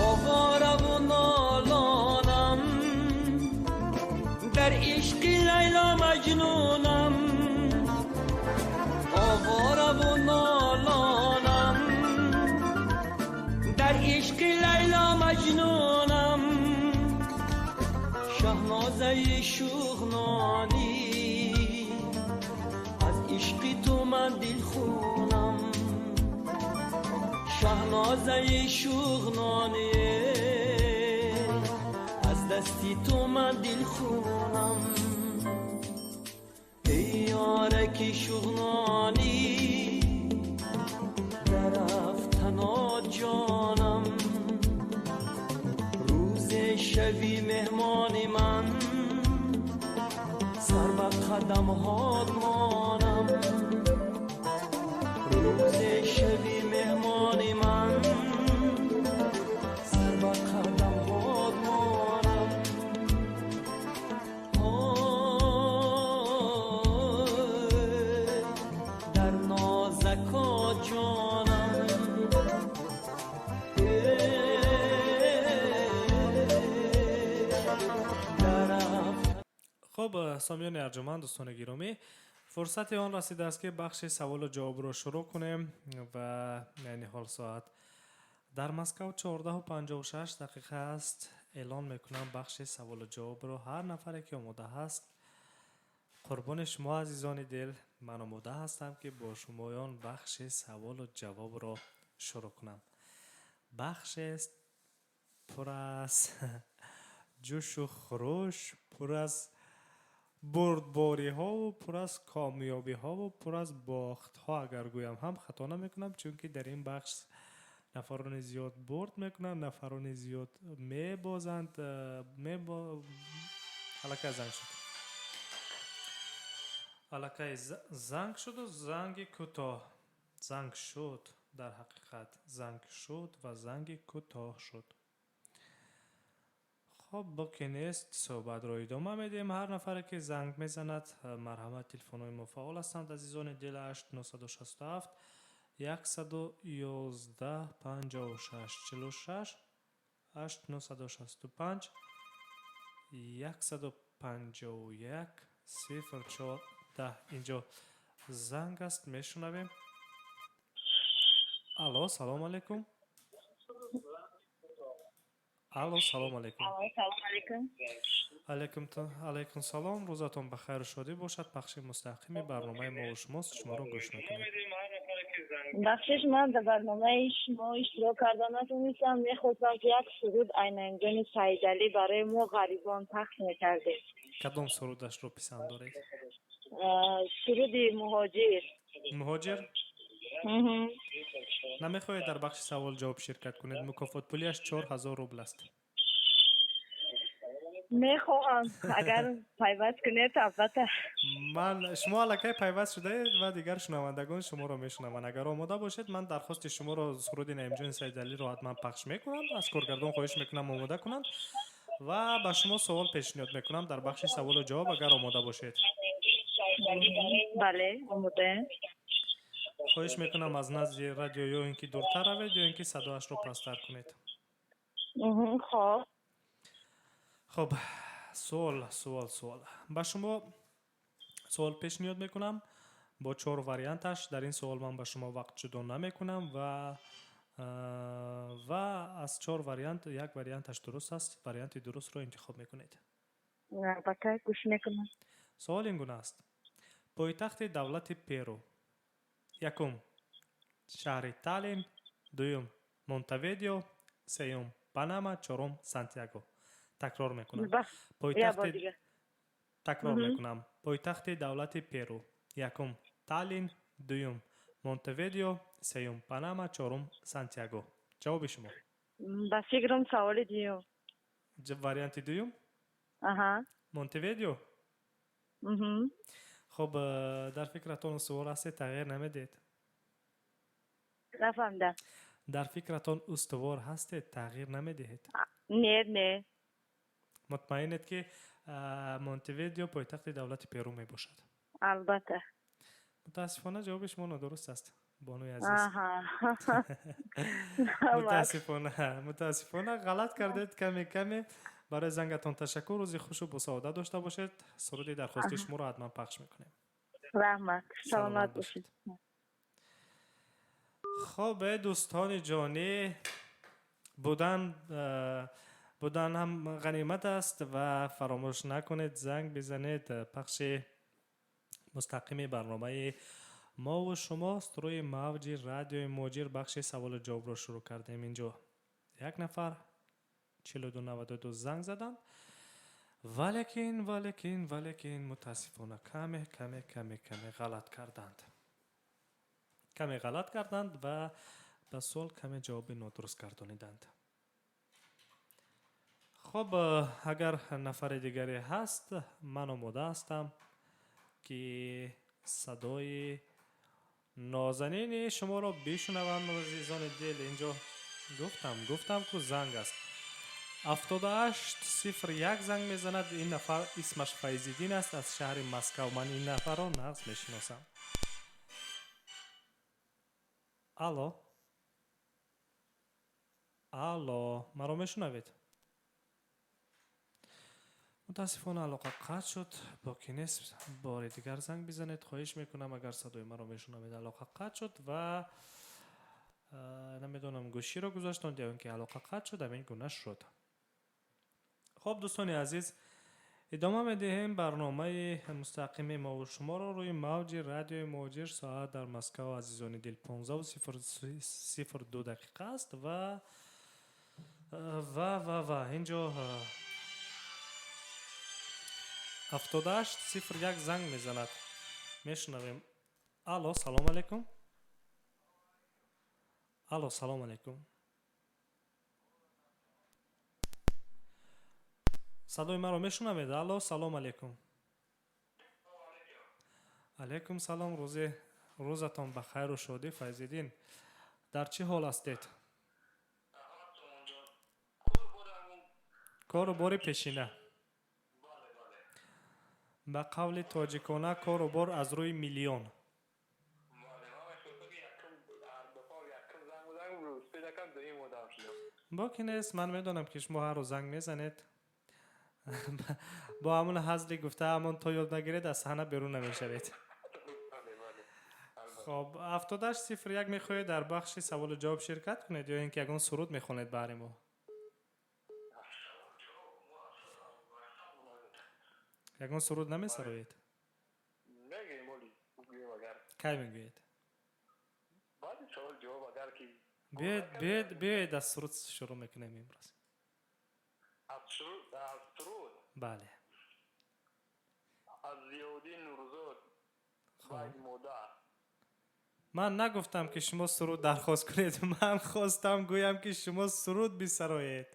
Овораву нолонам, дар ишқи Лайло маҷнунам. Овораву нолонам, дар ишқи Лайло маҷнунам. Шаҳнозаи шуғнонӣ, аз ишқи ту ман дилхунам. Шаҳнозаи шуғнонӣ, аз дасти ту ман дилхунам. Эй ёраки шуғнонӣ, дар рафтанот ҷонам. Рӯзе шави меҳмони ман, сар ба қадамҳот монам. Рӯзе шави меҳмони ман, сар ба қадамҳот монам. Ой, дар нозакот ҷонам. Дар рафт. Хуб, сомиёни арҷуманд, дӯстони гиромӣ, фурсати он расидааст, ки бахши саволу ҷавобро шурӯъ кунем ва яъне ҳол соат дар Москав 14:56 дақиқа аст. Эълон мекунам бахши саволу ҷавобро. Ҳар нафаре ки омода ҳаст, қурбони шумо, азизони дил, ман омода ҳастам, ки бо шумоён бахши саволу ҷавобро шурӯъ кунам. Бахшест пур аз ҷӯшу хурӯш, пур аз бурдбориҳову пур аз комёбиҳову пур аз бохтҳо, агар гӯям ҳам хато намекунам, чунки дар ин бахш нафарони зиёд бурд мекунанд, нафарони зиёд мебозанд. Аллакай занг шуд, аллакай занг шуду занги кӯтоҳ занг шуд. Дар ҳақиқат занг шуд ва занги кӯтоҳ шуд. Хоб, боке нест, суҳбатро идома медиҳем. Ҳар нафаре ки занг мезанад, марҳамат, телефонҳои мо фаъол ҳастанд, азизони дил: 8 967 111 56 46, 8 965 151 04 10. Инҷо занг аст, мешунавем. Алло, салом алейкум. Алло, салом алейкум. Алло, салом алейкум. Алейкум салом, рӯзатон ба хайру шодӣ бошад. Пахши мустақими барномаи мову шумост, шуморо гӯш мекунем. Бахшиш, ман дар барномаи шумо иштирок карда натонистам. Мехостам, ки як суруд Айнанҷони Саидалӣ барои мо ғарибон пахш мекардед. Кадом сурудашро писанд доред? Суруди Муҳоҷир. Муҳоҷир? Мгм. Намехоҳед дар бахши савол ҷавоб ширкат кунед? Мукофот пулиаш 4000 рубл аст. Мехоҳам, агар пайваст кунед, албатта. Ман шумо аллакай пайваст шудаед ва дигар шунавандагон шуморо мешунаванд. Агар омода бошед, ман дархости шуморо, суруди Наимҷони Саидалиро ҳатман пахш мекунам, аз коргардон хоҳиш мекунам омода кунанд ва ба шумо суол пешниҳод мекунам дар бахши саволу ҷавоб, агар омода бошед. Бале, омодаем. Хоҳиш мекунам, аз назди радио ё ин ки дуртар равед, ё ин ки садоашро пасттар кунед. Хоб. Хуб, суол, ба шумо суол пешниҳод мекунам бо чор варианташ. Дар ин суол ман ба шумо вақт ҷудо намекунам ва аз чор вариант як варианташ дуруст аст, варианти дурустро интихоб мекунед. Албатта, гӯш мекунам. Суол ин гуна аст: пойтахти давлати Перу: якум, шаҳри Таллин, дуюм, Монтевидео, сеюм, Панама, чорум, Сантьяго. Такрор мекунам. Пойтахти, такрор мекунам: пойтахти давлати Перу: якум, Таллин, дуюм, Монтевидео, сеюм, Панама, чорум, Сантьяго. Ҷавоби шумо? Ба фикрам, саволи дуюм. Варианти дуюм? Аҳа. Монтевидео. Хуб, дар фикратон устувор ҳастед, тағйир намедиҳед? Нафаҳмидам. Дар фикратон устувор ҳастед, тағйир намедиҳед? Не, не. Мутмаинед, ки Монтевидео пойтахти давлати Перу мебошад? Албатта. Мутаассифона, ҷавоби шумо нодуруст аст, бонуи азиз. Мутаассифона, мутаассифона, ғалат кардед каме каме. Барои зангатон ташаккур, рӯзи хушу босаодат дошта бошед. Суруди дархостии шуморо ҳатман пахш мекунем. Раҳмат, саломат бошед. Хоб, э дӯстони ҷонӣ, будан ҳам ғанимат аст ва фаромӯш накунед, занг бизанед. Пахши мустақими барномаи мову шумост рӯи мавҷи радиои Муҳоҷир. Бахши саволу ҷавобро шурӯъ кардем. Инҷо як нафар 4292 занг заданд, валекин мутаассифона каме каме каме каме ғалат карданд, каме ғалат карданд ва ба суол каме ҷавоби нодуруст гардониданд. Хуб, агар нафари дигаре ҳаст, ман омода ҳастам, ки садои нозанини шуморо бишунавам. Азизони дил, инҷо гуфтам, ку занг аст. 7801 занг мезанад ин нафар, исмаш Файзиддин аст, аз шаҳри Москав. Ман ин нафарро нағз мешиносам. Алло, алло, маро мешунавед? Мутаассифона, алоқа қатъ шуд. Боки нест, бори дигар занг бизанед, хоҳиш мекунам, агар садои маро мешунавед. Алоқа қатъ шуд ва намедонам, гӯширо гузоштанд ё ин ки алоқа қатъ шуд, ҳамин гуна шуд. Хуб, дӯстони азиз, идома медиҳем барномаи мустақими мову шуморо рӯи мавҷи радиои Муҳоҷир. Соат дар Москав, азизони дил, 15:02 дақиқа аст ва инҷо 7801 занг мезанад, мешунавем. Алло, салом алейкум. Алло, салом алейкум. Садои маро мешунавед? Алло, салом алейкум. Алейкум салом. Рӯзи рӯзатон ба хайру шодӣ, Файзиддин. Дар чӣ ҳол ҳастед? Кору бори пешина, ба қавли тоҷикона, кору бор аз рӯи миллион. Боки нест, ман медонам, ки шумо ҳар рӯз занг мезанед. Бо ҳамон ҳазли гуфта, ҳамон то ёд нагиред, аз саҳна берун намешавед. Хоб, 7801, мехоҳед дар бахши саволу ҷавоб ширкат кунед ё ин ки ягон суруд мехонед баҳри мо? Ягон суруд намесароед? Кай мегӯед? Биёед, биёед, биёед, аз суруд шурӯъ мекунем имрӯз. Бале. Аз Зиёддин Нурзод, Вай модар. Ман нагуфтам, ки шумо суруд дархост кунед, ман хостам гӯям, ки шумо суруд бисароед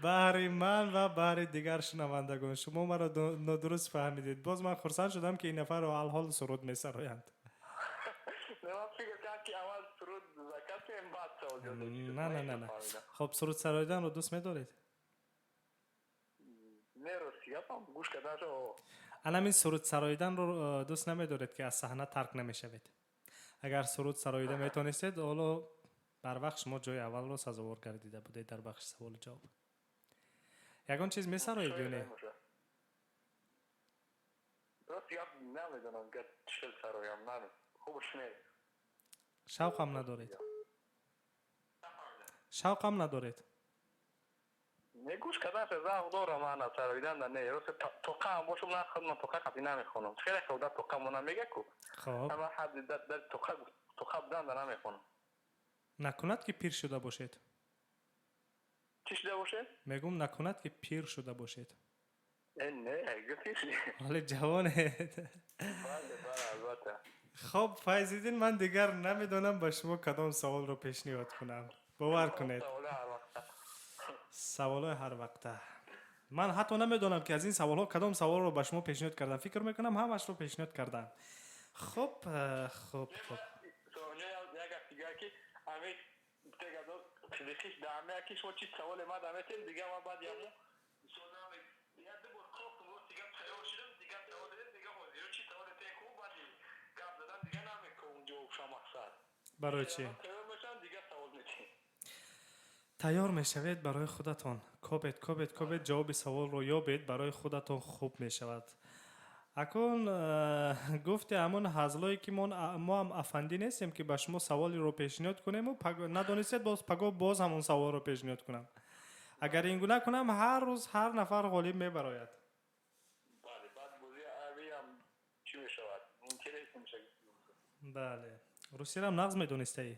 баҳри ман ва баҳри дигар шунавандагон. Шумо маро нодуруст фаҳмидед. Боз ман хурсанд шудам, ки ин нафарро алҳол суруд месароянд. Не, ман фикр кардам, ки аввал суруд заказ кунем, баъд савол ҷавоб. На, на, на, на. Хоб, суруд сароиданро дӯст медоред? Не, рости гапам, гӯш карданашо. Анамин суруд сароиданро дӯст намедоред, ки аз саҳна тарк намешавед. Агар суруд сароида метонистед, ҳоло барвақт шумо ҷои аввалро сазовор гардида будед дар бахши саволу ҷавоб. Ягон чиз месароед ё не? Рости гап, намедонам, ки чӣ хел сароям, хубш не. Шавқам надоред? Шавқам надоред? Не, гӯш карданаш завқ дорам, ман сароидан не. Рост, тоқаам бошам, на худман тоқа қати намехонам. Хеле хелда тоқа мона мега ку. Ама ҳадди дар тоқа тоқа будан да намехонам. Накунад, ки пир шуда бошед? Чӣ шуда бошед? Мегӯм, накунад, ки пир шуда бошед? Не, гуфти. Ҳоле ҷавонед. Бале, бале, албатта. Хоб, Файзиддин, ман дигар намедонам, ба шумо кадом саволро пешниҳод кунам, бовар кунед. Саволҳои ҳарвақта. Ман ҳатто намедонам, ки аз ин саволҳо кадом саволро ба шумо пешниҳод кардам. Фикр мекунам, ҳамашро пешниҳод кардам. Хуб, хуб, хуб. Як гап дигар, ки ами ки шумо чи саволе ма даметем, дига ма баъд яму як ду бор кофтум, рост дига тайёр шудам, дига савол дидем, дига ҳозир чи саволе те ку баъди гап задан дига намекунам ҷавобша, мақсад. Барои чӣ? Тайёр мешавам, дига савол метем. Тайёр мешавед, барои худатон кобед, кобед, кобед, ҷавоби саволро ёбед, барои худатон хуб мешавад. Акун гуфте, ҳамон ҳазлое, ки мо ҳам афандӣ нестем, ки ба шумо саволеро пешниҳод кунему надонистед, боз паго боз ҳамон саволро пешниҳод кунам. Агар ин гуна кунам, ҳар рӯз ҳар нафар ғолиб мебарояд. Бале, баъд бозӣ авиам чӣ мешавад, интерес мешавад. Бале, русиярам нағз медонистаӣ?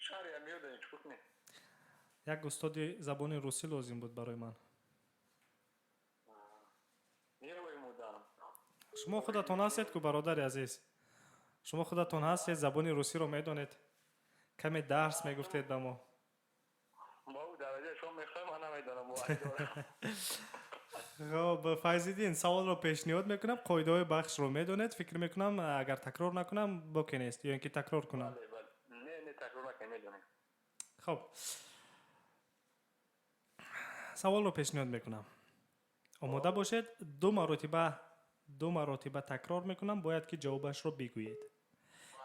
Шаҳриам ёдам, чӣ не. Як устоди забони русӣ лозим буд барои ман. Меоем. Шумо худатон ҳастед ку, бародари азиз, шумо худатон ҳастед, забони русиро медонед, каме дарс мегуфтед ба мо. Мо дараҷаи шумо мехоҳем, ман намедонам. Хоб, Файзиддин, саволро пешниҳод мекунам. Қоидаҳои бахшро медонед, фикр мекунам, агар такрор накунам, боке нест, ё ин ки такрор кунам? Не, не, такрор накунем, медонем. Хоб, саволро пешниҳод мекунам, омода бошед. Ду маротиба такрор мекунам, бояд ки ҷавобашро бигӯед.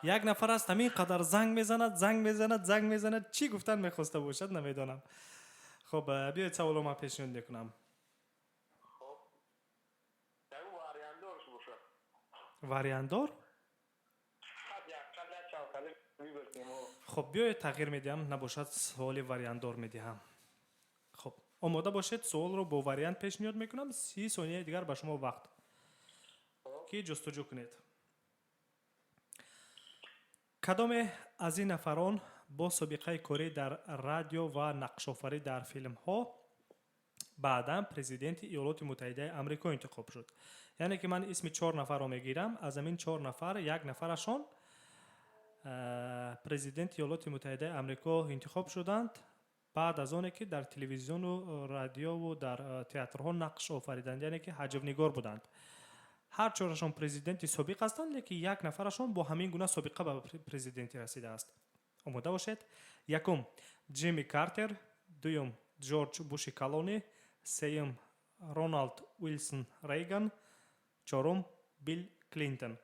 Як нафар аст, ҳамин қадар занг мезанад, занг мезанад, занг мезанад, чӣ гуфтан мехоста бошад, намедонам. Хоб, биёед, саволро ман пешниҳод мекунам. Хоб, ягон вариантдорш боша. Вариантдор? Ҳадди аққал як чавқалӣ бибирем. Хоб, биёед, тағйир медиҳам, набошад, суоли вариантдор медиҳам. Хоб, омода бошед, суолро бо вариант пешниҳод мекунам. 30 сонияи дигар ба шумо вақт, ки ҷустуҷӯ кунед. Кадоме аз ин нафарон бо собиқаи корӣ дар радио ва нақшофарӣ дар филмҳо баъдан президенти Иёлоти Муттаҳидаи Амрико интихоб шуд? Яъне ки ман исми чор нафарро мегирам, аз ҳамин чор нафар як нафарашон президенти Иёлоти Муттаҳидаи Амрико интихоб шуданд, баъд аз оне ки дар телевизиону радиову дар театрҳо нақш офариданд, яъне ки ҳаҷвнигор буданд. Ҳар чорашон президенти собиқ ҳастанд, лекин як нафарашон бо ҳамин гуна собиқа ба президентӣ расидааст. Омода бошед. Якум, Ҷимми Картер, дуюм, Ҷорҷ Буши калонӣ, сеюм, Роналд Уилсон Рейган, чорум, Билл Клинтон.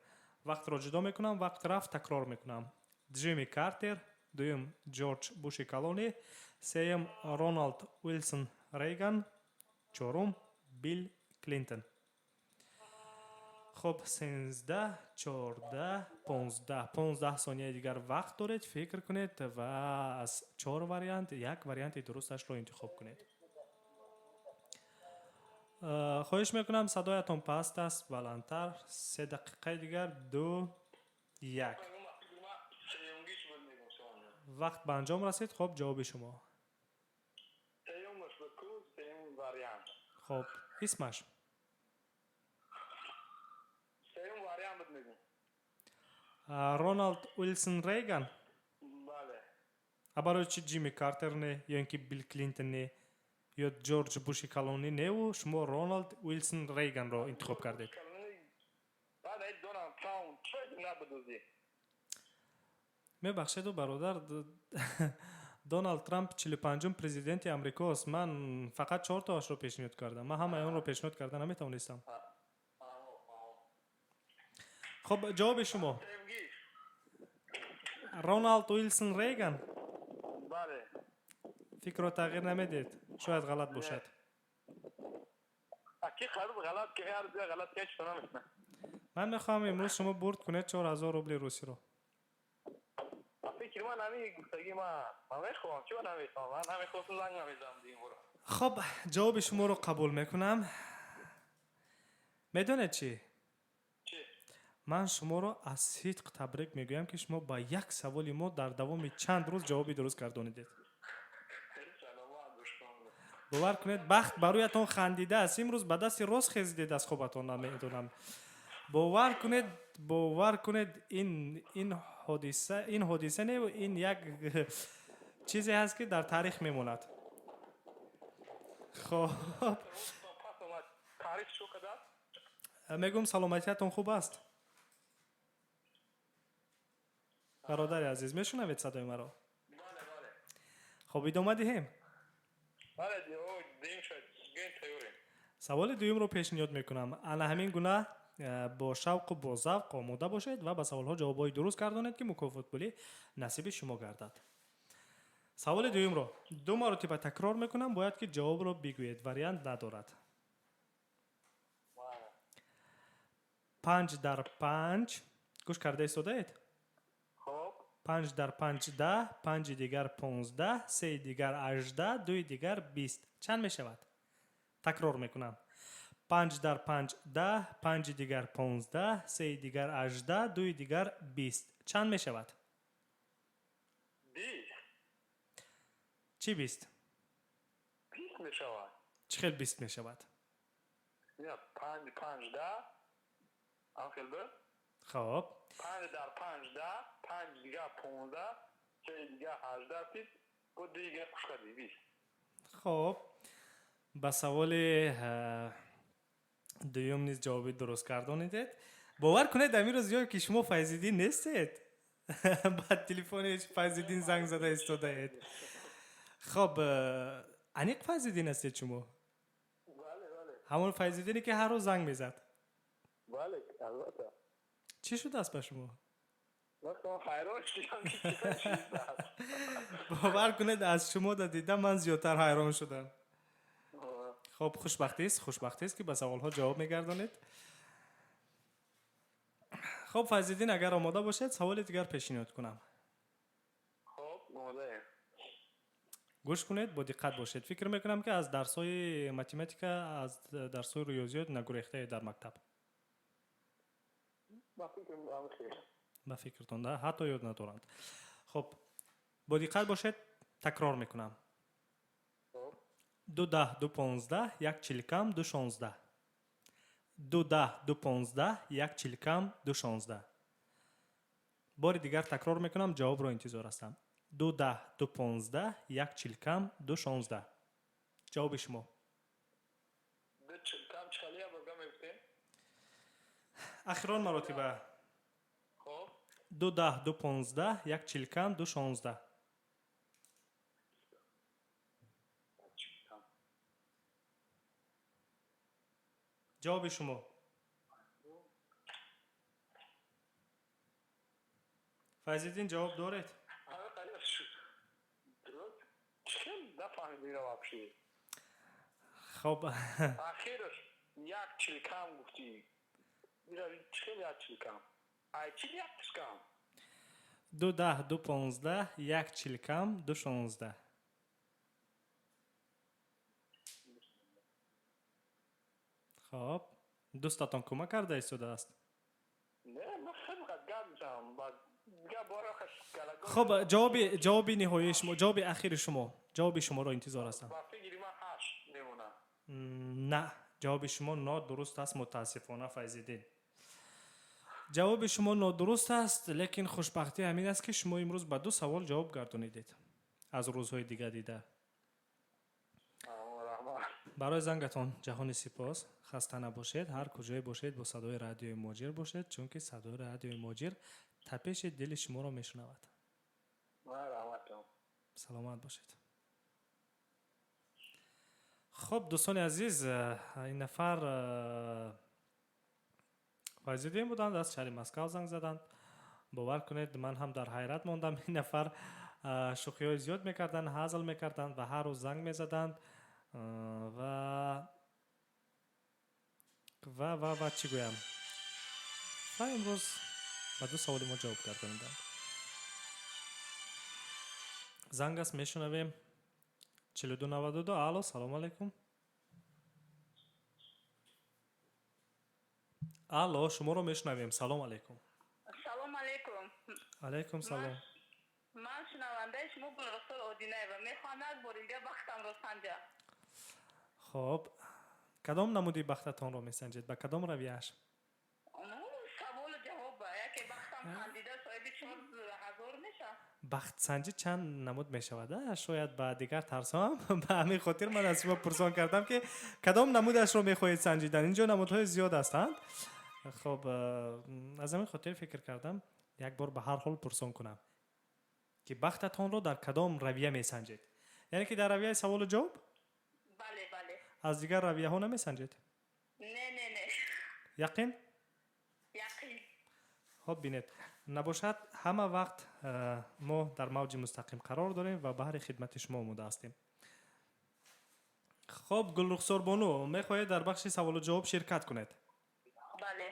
Вақтро ҷудо мекунам, вақт рафт, такрор мекунам. Ҷимми Картер, дуюм, Ҷорҷ Буши калонӣ, сеюм, Роналд Уилсон Рейган, чорум, Билл Клинтон. Хоб, 13, 14, 15, 15 сонияи дигар вақт доред, фикр кунед ва аз чор вариант як варианти дурусташро интихоб кунед. Хоҳиш мекунам, садоятон паст аст, баландтар. 3 дақиқаи дигар, ду, як. Сеюмгиш буд, мегум. Вақт ба анҷом расид. Хоб, ҷавоби шумо? Сеюмаш буд ку, сеюм вариант. Хоб, исмаш? Сеюм вариант буд, мегум. Роналд Уилсон Рейган? Бале. А барои чӣ Ҷимми Картер не, ё ин ки Билл Клинтон не, ё Ҷорҷ Буши калонӣ неву шумо Роналд Уилсон Рейганро интихоб кардед? Баъд ай Доналд Трамп чӣ набудузи? Мебахшеду, бародар, Доналд Трамп 45-ум президенти Амрикост. Ман фақат чортоашро пешниҳод кардам. Ман ҳамаи онро пешниҳод карда наметавонистам. Хуб, ҷавоби шумо? Роналд Уилсон Рейган? Бале. Фикрро тағйир намедиҳед? Шояд ғалат бошад. Аки қариб ғалат ки ҳар ҷо ғалат ки чӣ намекунад. Ман мехоҳам имрӯз шумо бурд кунед 4000 рубли русиро. Фикри ман ҳамин гуфтагӣ, ман мехоҳам, чӣ намехоҳам? Ман намехостам, занг намезанам дигар бора. Хуб, ҷавоби шуморо қабул мекунам. Медонед чӣ? Чӣ? Ман шуморо аз сидқ табрик мегӯям, ки шумо ба як саволи мо дар давоми чанд рӯз ҷавоби дуруст гардонидед. Бовар кунед, бахт ба рӯятон хандидааст. Имрӯз ба дасти рост хезидед аз хобатон, намедонам. Бовар кунед, бовар кунед, ин ҳодиса, ин ҳодиса не, ин як чизе ҳаст, ки дар таърих мемонад. Хоб, Таърих чӣ қадар? Мегӯм, саломатиятон хуб аст, бародари азиз? Мешунавед садои маро? Бале, бале. Хоб, идома диҳем? Бале, диҳем, шояд гӯем, тайёрем. Саволи дуюмро пешниҳод мекунам. Ана ҳамин гуна бо шавқу бо завқ омода бошед ва ба саволҳо ҷавобҳои дуруст гардонед, ки мукофотпулӣ насиби шумо гардад. Саволи дуюмро ду маротиба такрор мекунам, бояд ки ҷавобро бигӯед, вариант надорад. Панҷ дар панҷ, гӯш карда истодаед? Хоб. Панҷ дар панҷ 10, панҷи дигар 15, сеи дигар 18, дуи дигар 20. Чанд мешавад? Такрор мекунам. Панҷ дар панҷ 10, панҷи дигар 15, сеи дигар 18, дуи дигар 20. Чанд мешавад? 20. Чӣ 20? 20 мешавад. Чӣ хел 20 мешавад? Не, панҷ панҷ 10. Ам хел б? Хоб. Панҷ дар панҷ 10, панҷ дигар 15, сеи дигар 18, 20, бо дуи дигар хушкади 20. Хоб, ба саволи дуюм низ ҷавоби дуруст гардонидед. Бовар кунед, амирӯз ё ки шумо Файзиддин нестед, ба телефони Файзиддин занг зада истодаед. Хоб, аниқ Файзиддин ҳастед шумо? Бале, бале. Ҳамон Файзиддине, ки ҳар рӯз занг мезад? Бале, албатта. Чӣ шудааст ба шумо? Ман ҳайрон шудам, ки чӣ шудааст. Бовар кунед, аз шумо да дида ман зиёдтар ҳайрон шудам. Хоб, хушбахтист, хушбахтист, ки ба саволҳо ҷавоб мегардонед. Хоб, Файзиддин, агар омода бошед, саволи дигар пешниҳод кунам. Хоб, омодаем. Гӯш кунед, бо диққат бошед. Фикр мекунам, ки аз дарсҳои математика, аз дарсҳои риёзиёт нагурехтаед дар мактаб. Ба фикрам, ҳамин. Ба фикртон, да, ҳатто ёд надоранд. Хоб, бо диққат бошед, такрор мекунам. Хоб. Ду 10, ду 15, як чилкам, ду 16. Ду 10, ду 15, як чилкам, ду 16. Бори дигар такрор мекунам, ҷавобро интизор ҳастам. Ду 10, ду 15, як чилкам, ду 16. Ҷавоби шумо? Ду чилкам чӣ хеле, як борга мегуфтем? Ахирон маротиба. Хоб. Ду 10, ду 15, як чилкам, ду 16. Чилкам. Ҷавоби шумо, Файзиддин, ҷавоб доред? Ҳамин қариб шуд. Дуруст? Чӣ хел нафаҳмидем инро вообще? Хоб. Ахираш як чилкам гуфтӣ. Ира чӣ хел як чилкам? Ай чил як чилкам? Ду 10, ду 15, як чилкам, ду 16. Хоб, дӯстатон кӯмак карда истодааст? Не, ман хеле қад гап мезанам. Баъд дигар бора галагон. Хоб, ҷавоби ниҳоии шумо, ҷавоби ахири шумо, ҷавоби шуморо интизор ҳастам. Ба фикри ман 8 мемонад. На, ҷавоби шумо нодуруст аст, мутаассифона, Файзиддин. Ҷавоби шумо нодуруст аст, лекин хушбахтӣ ҳамин аст, ки шумо имрӯз ба ду савол ҷавоб гардонидед аз рӯзҳои дига дида. Барои зангатон ҷаҳони сипос, хаста набошед, ҳар куҷое бошед, бо садои радиои Муҳоҷир бошед, чунки садои радиои Муҳоҷир тапиши дили шуморо мешунавад. Саломат бошед. Хуб, дӯстони азиз, ин нафар Файзиддин буданд, аз шаҳри Москав занг заданд. Бовар кунед, ман ҳам дар ҳайрат мондам. Ин нафар шӯхиҳои зиёд мекарданд, ҳазл мекарданд ва ҳар рӯз занг мезаданд ва чӣ гӯям, ва имрӯз ба ду саволи мо ҷавоб гардониданд. Занг аст, мешунавем. 4292. Алло, салому алайкум. Алло, шуморо мешунавем, салом алайкум. Салом алайкум. Алайкум салом. Ман шунавандаи шумо Гулрухсор Одинаева. Мехоҳам як бори дига бахтамро санҷам. Хоб, кадом намуди бахтатонро месанҷед, ба кадом равияш? Саволу ҷавоб. Яке бахтам хандида соҳиби 4000 мешавад. Бахтсанҷӣ чанд намуд мешавад, шояд ба дигар тарсҳоам. Ба ҳамин хотир ман аз шумо пурсон кардам, ки кадом намудашро мехоҳед санҷидан. Инҷо намудҳои зиёд ҳастанд. Хоб, аз ҳамин хотир фикр кардам, як бор ба ҳар ҳол пурсон кунам, ки бахтатонро дар кадом равия месанҷед, яъне ки дар равияи саволу ҷавоб? Бале, бале. Аз дигар равияҳо намесанҷед? Не, не, не. Яқин? Яқин. Хоб, бинед, набошад, ҳама вақт мо дар мавҷи мустақим қарор дорем ва баҳри хидмати шумо омода ҳастем. Хоб, Гулрухсорбону, мехоҳед дар бахши саволу ҷавоб ширкат кунед? Бале.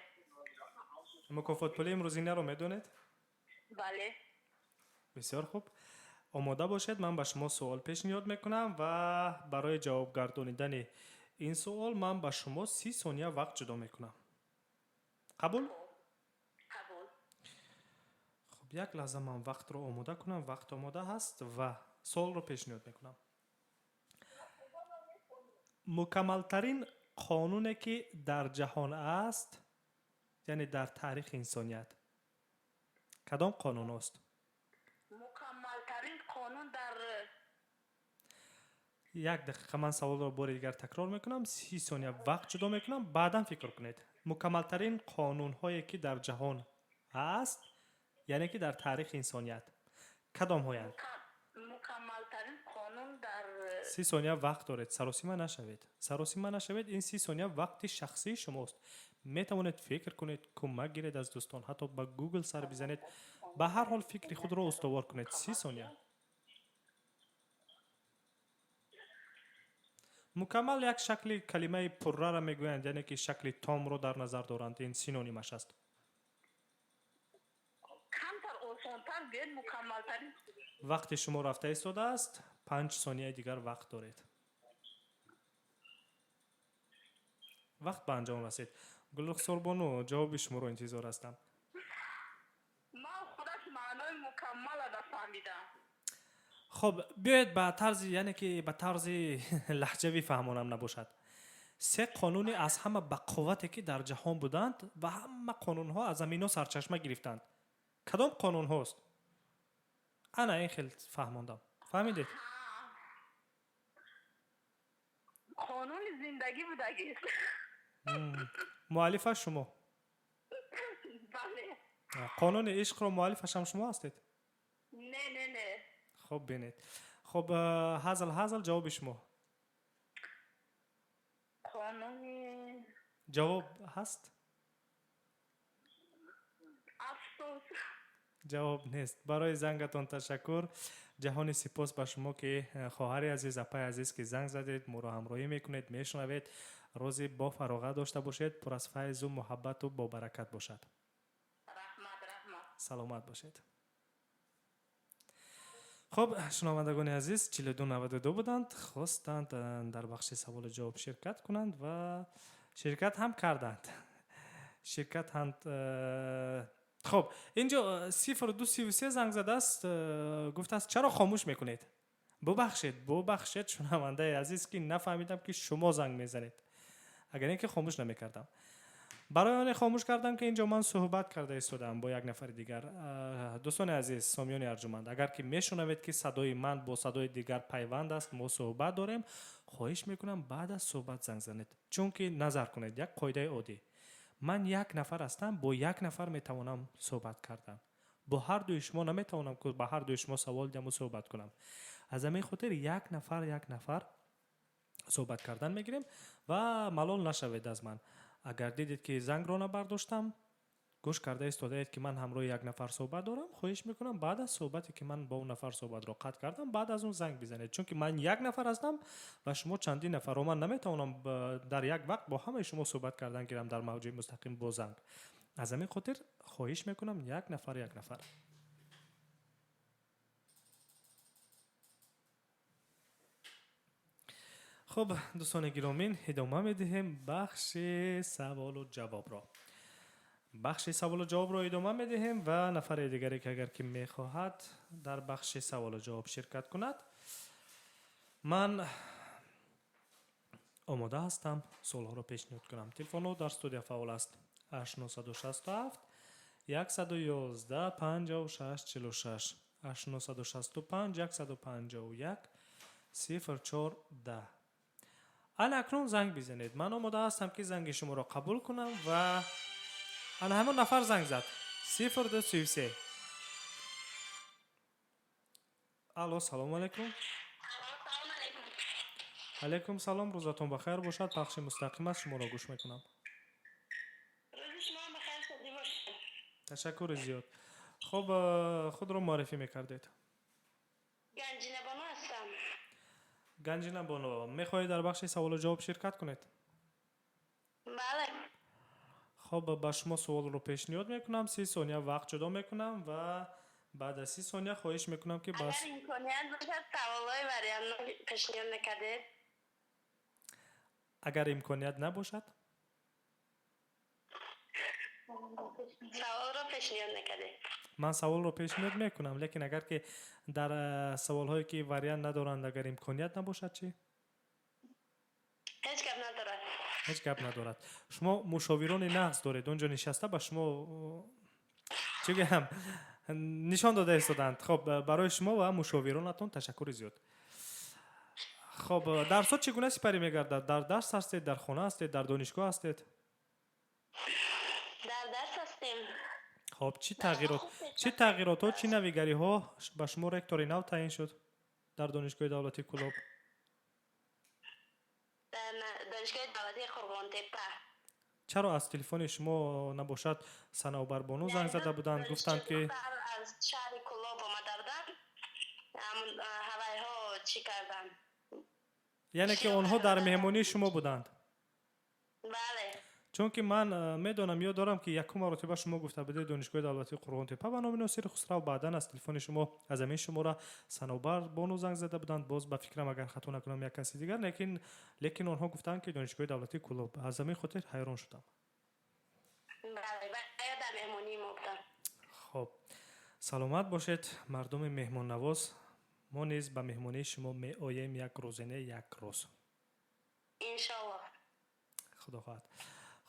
Мукофотпулии имрӯзинаро медонед? Бале. Бисёр хуб, омода бошед, ман ба шумо суол пешниҳод мекунам ва барои ҷавоб гардонидани ин суол ман ба шумо 30 сония вақт ҷудо мекунам. Қабул? Қабул. Хуб, як лаҳза ман вақтро омода кунам. Вақт омода ҳаст ва суолро пешниҳод мекунам. Мукаммалтарин қонуне, ки дар ҷаҳон аст, яъне дар таърихи инсоният, кадом қонунҳост? Мукаммалтарин қонун дар Як дақиқа, ман саволро бори дигар такрор мекунам, 30 сония вақт ҷудо мекунам, баъдан фикр кунед. Мукаммалтарин қонунҳое, ки дар ҷаҳон ҳаст, яъне ки дар таърихи инсоният, кадомҳоянд? Мукаммалтарин қонун дар 30 сония вақт доред, саросима нашавед, саросима нашавед. Ин 30 сония вақти шахсии шумост. Метавонед фикр кунед, кӯмак гиред аз дӯстон, ҳатто ба Гугл сар бизанед. Ба ҳар ҳол фикри худро устувор кунед. 30 сония. Мукаммал як шакли калимаи пуррара мегӯянд, яъне ки шакли томро дар назар доранд, ин синонимаш аст. Камтар осонтар гӯед, мукаммалтарин. Вақти шумо рафта истодааст, 5 сонияи дигар вақт доред. Вақт ба анҷом расид. Гулрухсорбону, ҷавоби шуморо интизор ҳастам. Ман худаш маънои мукаммала нафаҳмидам. Хоб, биёед ба тарзи, яъне ки ба тарзи лаҳҷавӣ фаҳмонам набошад. Се қонуни аз ҳама бақуввате, ки дар ҷаҳон буданд ва ҳама қонунҳо аз ҳамино сарчашма гирифтанд, кадом қонунҳост? Ана ин хел фаҳмондам, фаҳмидед? Қонуни зиндагӣ будагист. Муаллифаш шумо? Бале. Қонуни ишқро муаллифашам шумо ҳастед? Не, не, не. Хоб, бинед, хоб, ҳазл ҳазл, ҷавоби шумо? Қонуни Ҷавоб ҳаст? Афсӯс. Ҷавоб нест. Барои зангатон ташаккур, ҷаҳони сипос ба шумо, ки хоҳари азиз, апаи азиз, ки занг задед, моро ҳамроҳӣ мекунед, мешунавед. Рӯзи бо фароғат дошта бошед, пур аз файзу муҳаббату бобаракат бошад. Раҳмат, раҳмат. Саломат бошед. Хуб, шунавандагони азиз, 4292 буданд, хостанд дар бахши саволу ҷавоб ширкат кунанд ва ширкат ҳам карданд, ширкат ҳам. Хуб, инҷо 0233 занг задааст, гуфтааст, чаро хомӯш мекунед? Бубахшед, бубахшед, шунавандаи азиз, ки нафаҳмидам, ки шумо занг мезанед, агар ин ки хомӯш намекардам. Барои оне хомӯш кардам, ки инҷо ман суҳбат карда истодаам бо як нафари дигар. Дӯстони азиз, сомиёни арҷуманд, агар ки мешунавед, ки садои ман бо садои дигар пайванд аст, мо суҳбат дорем, хоҳиш мекунам, баъд аз суҳбат занг занед. Чунки назар кунед, як қоидаи оддӣ: ман як нафар ҳастам, бо як нафар метавонам суҳбат кардан, бо ҳар дуи шумо наметавонам, ки ба ҳар дуи шумо савол диҳаму суҳбат кунам. Аз ҳамин хотир як нафар, як нафар суҳбат кардан мегирем ва малол нашавед аз ман. Агар дидед, ки зангро набардоштам, гӯш карда истодаед, ки ман ҳамроҳи як нафар суҳбат дорам, хоҳиш мекунам, баъд аз суҳбате, ки ман бо он нафар суҳбатро қатъ кардам, баъд аз он занг бизанед, чунки ман як нафар ҳастам ва шумо чандин нафарро. Ман наметавонам дар як вақт бо ҳамаи шумо суҳбат кардан гирам дар мавҷи мустақим бо занг. Аз ҳамин хотир хоҳиш мекунам, як нафар, як нафар. Хуб, дӯстони гиромин, идома медиҳем бахши саволу ҷавобро. Бахши саволу ҷавобро идома медиҳем ва нафари дигаре, ки агар ки мехоҳад дар бахши саволу ҷавоб ширкат кунад, ман омода ҳастам суолҳоро пешниҳод кунам. Телефонҳо дар студия фаъол аст: 8967 111 56 46, 8965 151 04 10. Ана акнун занг бизанед, ман омода ҳастам, ки занги шуморо қабул кунам. Ва ана ҳамон нафар занг зад, 0233. Алло, салому алайкум. Алайкум салом, рӯзатон бахайр бошад. Пахши мустақим аст, шуморо гӯш мекунам. Ташаккури зиёд. Хуб, худро муаррифӣ мекардед. Ганҷинабону ҳастам. Ганҷина бону, мехоҳед дар бахши саволу ҷавоб ширкат кунед? Бале. Хуб, ба шумо суолро пешниҳод мекунам, 30 сония вақт ҷудо мекунам ва баъд аз 30 сония хоҳиш мекунам, ки бас Агар имконият бошад, саволҳои вариантно пешниҳод мекардед. Агар имконият набошад? Саволро пешниҳод мекардед. Ман саволро пешниҳод мекунам, лекин агар ки дар саволҳое, ки вариант надоранд, агар имконият набошад, чӣ? Ҳеҷ гап надорад. Ҳеҷ гап надорад. Шумо мушовирони нағз доред, он ҷо нишаста ба шумо, чӣ гӯям, нишон дода истодаанд. Хоб, барои шумо ва мушовиронатон ташаккури зиёд. Хоб, дарсҳо чӣ гуна сипарӣ мегардад? Дар дарс ҳастед, дар хона ҳастед, дар донишгоҳ ҳастед? Дар дарс ҳастем. Хоб, чӣ тағйирот, чӣ тағйиротҳо, чӣ навигариҳо ба шумо ректори нав таъин шуд дар Донишгоҳи давлатии Кӯлоб? Дар Донишгоҳи давлатии Қурғонтеппа. Чаро аз телефони шумо набошад Санавбарбону занг зада буданд, гуфтанд, ки аз шаҳри Кӯлоб омада буданд, ҳавайҳо чӣ карданд. Яъне ки онҳо дар меҳмонии шумо буданд? Бале. Чунки ман медонам, ёд дорам, ки якум маротиба шумо гуфта будед Донишгоҳи давлатии Қурғонтеппа ба номи Носири Хусрав. Баъдан аз телефони шумо аз ҳамин шумора Санобар бону занг зада буданд, боз, ба фикрам, агар хато накунам, як каси дигар, лекин онҳо гуфтанд, ки Донишгоҳи давлатии Кӯлоб. Аз ҳамин хотир ҳайрон шудам. Дар меҳмонии мо буданд. Хоб, саломат бошед, мардуми меҳмоннавоз. Мо низ ба меҳмонии шумо меоем як рӯзе, не, як рӯз. Иншоллоҳ. Худо хоҳад.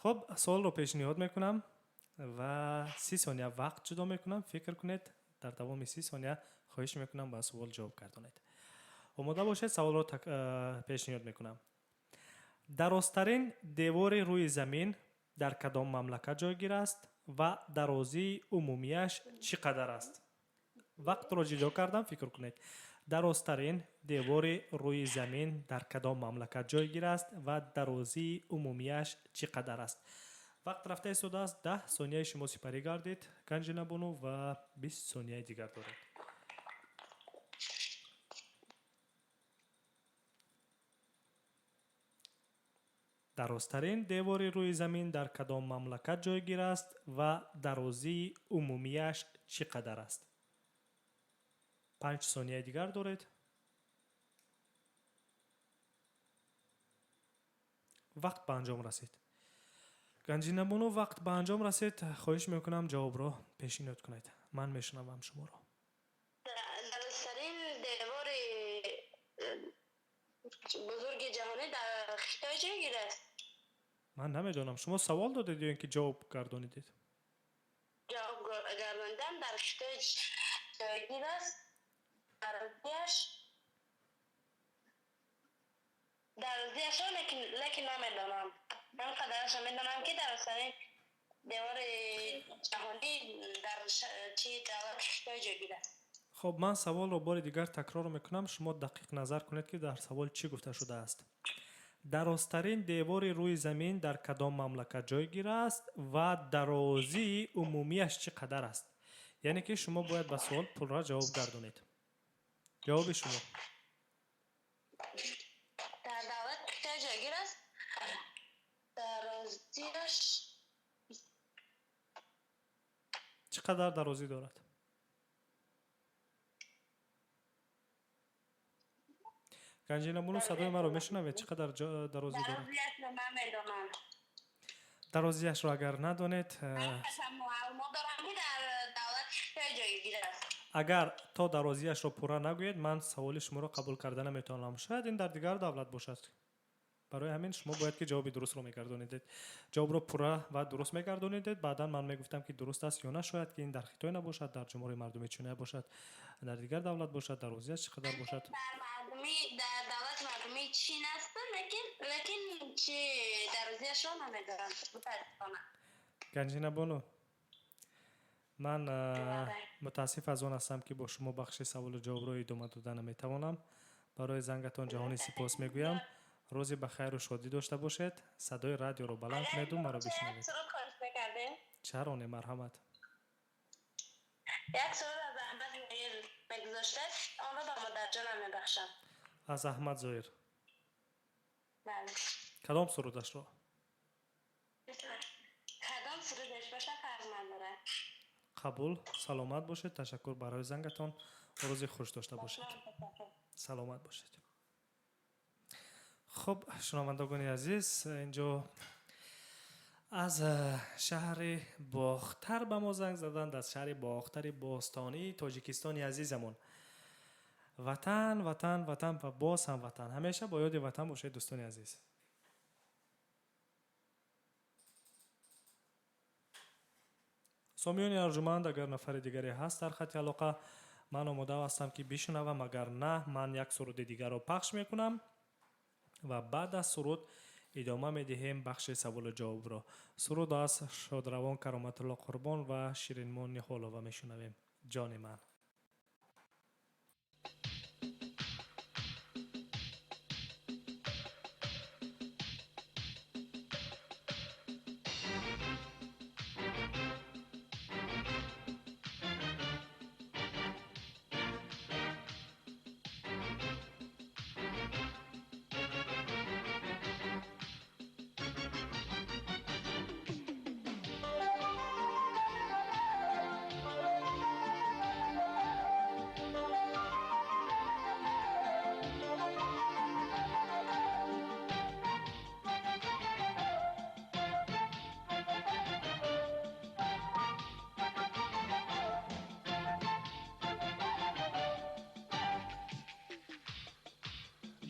Хуб, суолро пешниҳод мекунам ва 30 сония вақт ҷудо мекунам. Фикр кунед, дар давоми 30 сония хоҳиш мекунам, ба суол ҷавоб гардонед. Омода бошед, саволро пешниҳод мекунам. Дарозтарин девори рӯи замин дар кадом мамлакат ҷойгир аст ва дарозии умумиаш чӣ қадар аст? Вақтро ҷудо кардам, фикр кунед. Дарозтарин девори рӯи замин дар кадом мамлакат ҷойгир аст ва дарозии умумиаш чӣ қадар аст? Вақт рафта истодааст, 10 сонияи шумо сипарӣ гардид, Ганҷинабону, ва 20 сонияи дигар доред. Дарозтарин девори рӯи замин дар кадом мамлакат ҷойгир аст ва дарозии умумиаш чӣ қадар аст? 5 сонияи дигар доред. Вақт ба анҷом расид, Ганҷинабону, вақт ба анҷом расид. Хоҳиш мекунам, ҷавобро пешниҳод кунед, ман мешунавам шуморо. Дарозтарин девори бузурги ҷаҳонӣ дар Хитой ҷойгир аст. Ман намедонам, шумо савол додед ё ин ки ҷавоб гардонидед? Ҷавоб гардонидам. Дар Хитой ҷойгир аст. Дарозиашро лекин намедонам. Ман қадарашро медонам, ки дарозтарин девори ҷаҳонӣ дар чи давлати Хитой ҷойгир аст. Хоб, ман саволро бори дигар такрор мекунам. Шумо дақиқ назар кунед, ки дар савол чӣ гуфта шудааст. Дарозтарин девори рӯи замин дар кадом мамлакат ҷойгир аст ва дарозии умумиаш чӣ қадар аст? Яъне ки шумо бояд ба суол пурра ҷавоб гардонед. Ҷавоби шумо. Дар давлати Хитой ҷойгир аст. Дарозиаш чӣ қадар дарозӣ дорад? Ганҷина Бону, садои маро мешунавед? Чӣ қадар дарозӣ дорад? Дарозиашро намедонам. Дарозиашро агар надонед, маълумот дорам, ки дар давлати Хитой ҷойгир аст. Агар то дарозиашро пурра нагӯед, ман саволи шуморо қабул карда наметавонам. Шояд ин дар дигар давлат бошад. Барои ҳамин шумо бояд ки ҷавоби дурустро мегардонидед. Ҷавобро пурра ва дуруст мегардонидед. Баъдан ман мегуфтам, ки дуруст аст ё на. Шояд ки ин дар Хитой набошад, дар Ҷумҳурии Мардумии Чиния бошад, дар дигар давлат бошад, дарозиаш чӣ қадар бошад. Дар давлати Мардумии Чин аст, лекин чи дарозиашро намедонам, мутаассифона. Ганҷина Бону, ман мутаассиф аз он ҳастам, ки бо шумо бахши саволу ҷавобро идома дода наметавонам. Барои зангатон ҷаҳонӣ сипос мегӯям. Рӯзи ба хайру шодӣ дошта бошед. Садои радиоро баланд кунеду маро бишнавед. Суруд хоҳиш мекардем. Чаро не, марҳамат. Як суруд аз Аҳмад Зоир мегузоштед, онро ба модарҷонам мебахшам. Аз Аҳмад Зоир? Бале. Кадом сурудашро? Кадом сурудаш боша, фарқ надорад. Қабул, саломат бошед. Ташаккур барои зангатон. Рӯзи хуш дошта бошед, саломат бошед. Хуб, шунавандагони азиз, инҷо аз шаҳри Бохтар ба мо занг заданд, аз шаҳри Бохтари бостонии Тоҷикистони азизамон. Ватан, ватан, ватан ва боз ҳам ватан. Ҳамеша бо ёди ватан бошед, дӯстони азиз. Сомиёни арҷуманд, агар нафари дигаре ҳаст дар хати алоқа, ман омода ҳастам, ки бишунавам. Агар на, ман як суруди дигарро пахш мекунам ва баъд аз суруд идома медиҳем бахши саволу ҷавобро. Суруд аз шодравон Кароматулло Қурбон ва Ширинмон Ниҳолова мешунавем. Ҷони ман.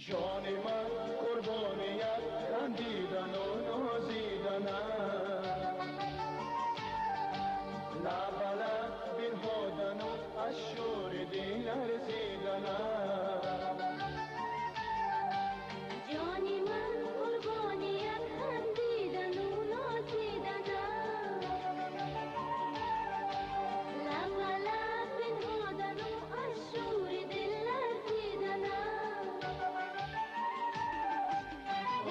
Ҷони ман қурбоният хандидану нозиданат, лаб ба лаб бинҳодану аз шӯри дил ларзиданат. Ҷони ман қурбоният хандидану нозиданат, лаб ба лаб бинҳодану аз шӯри дил ларзиданат.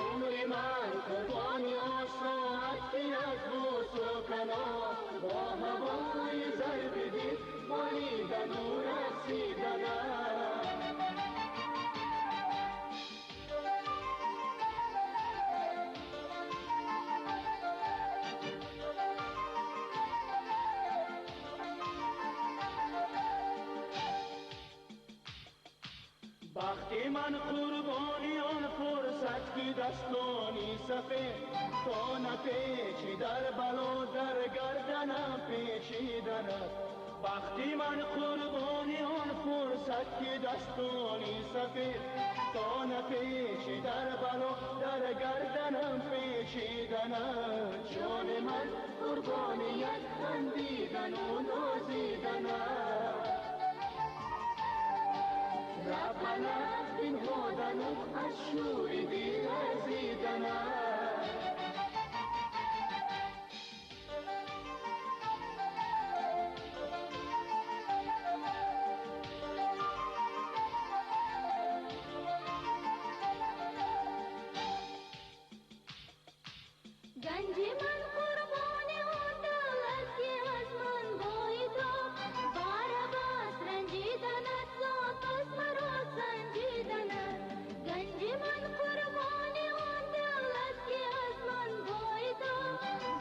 Умри ман қурбони он соат, ки аз бӯсу канор бо ҳавои зарби дил молидану рақсиданат. Бахти ман қурбони он фурсат, ки дастони сафед то напечи дар бало дар гарданам печиданат. Бахти ман қурбони он фурсат, ки дастони сафед, то напечи дар бало дар гарданам печиданат. Ҷони ман қурбони як хандидану нозиданат, лаб ба лаб бинҳодану аз шӯри дил ларзиданат. Ганҷи ман қурбони он давлат, ки аз ман бои то барабас ранҷиданат, зон пас маро санҷиданат. Ганҷи ман қурбони он давлат, ки аз ман бои то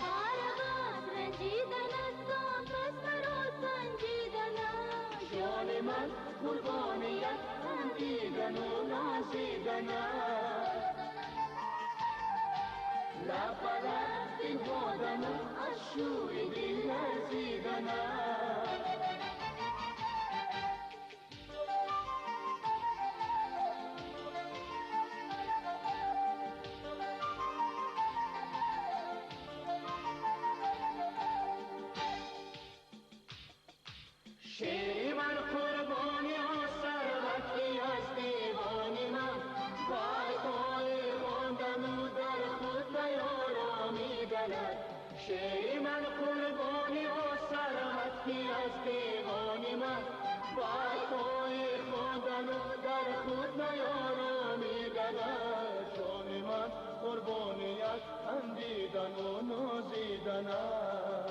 барабас ранҷиданат, зон пас маро санҷиданат. Ҷони ман қурбони як хандидану нозиданат, лаб ба лаб бинҳодану аз шӯри дил ларзиданат. Шери ман қурбони он сарват, ки аз девони ман байтҳои хондану дар худ наёромиданат. Шери ман қурбони он сарват, ки аз девони ман байтҳои хондану дар худ наёромиданат. Ҷони ман қурбони як хандидану нозиданат,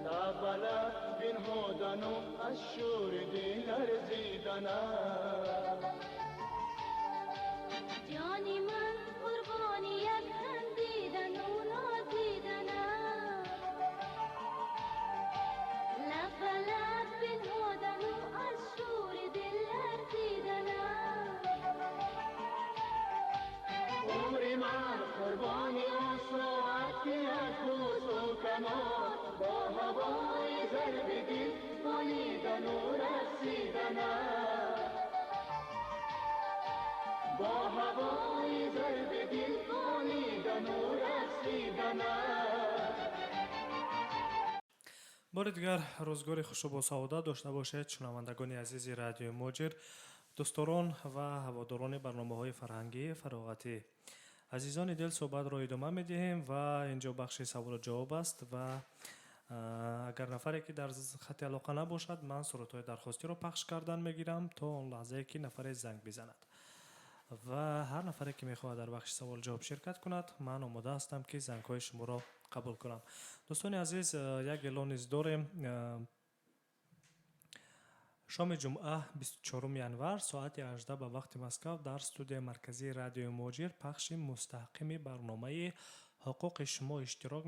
лаб ба лаб бинҳодану аз шӯри дил ларзиданат. Ҷони ман қурбони як хандидану нозиданат, лаб ба лаб бинҳодану аз шӯри дил ларзиданат. Умри ман қурбони он соат, ки аз бӯсу канор бо ҳавои зарби дил болидану рақсиданат, бо ҳавои зарби дил болидану рақсиданат. Бори дигар рӯзгори хушу босаодат дошта бошед, шунавандагони азизи радиои Муҳоҷир, дӯстдорон ва ҳаводорони барномаҳои фарҳангӣ фароғатӣ. Азизони дил, суҳбатро идома медиҳем ва инҷо бахши саволу ҷавоб аст ва агар нафаре ки дар хати алоқа набошад, ман сурудҳои дархостиро пахш кардан мегирам то он лаҳзае ки нафаре занг бизанад. Ва ҳар нафаре ки мехоҳад дар бахши саволу ҷавоб ширкат кунад, ман омода ҳастам ки зангҳои шуморо қабул кунам. Дӯстони азиз, як эълон низ дорем. Шоми ҷумъа, 24 январ, соати 18 ба вақти Москав дар студияи марказии радиои Муҳоҷир пахши мустақими барномаи ҳуқуқи шумо иштирок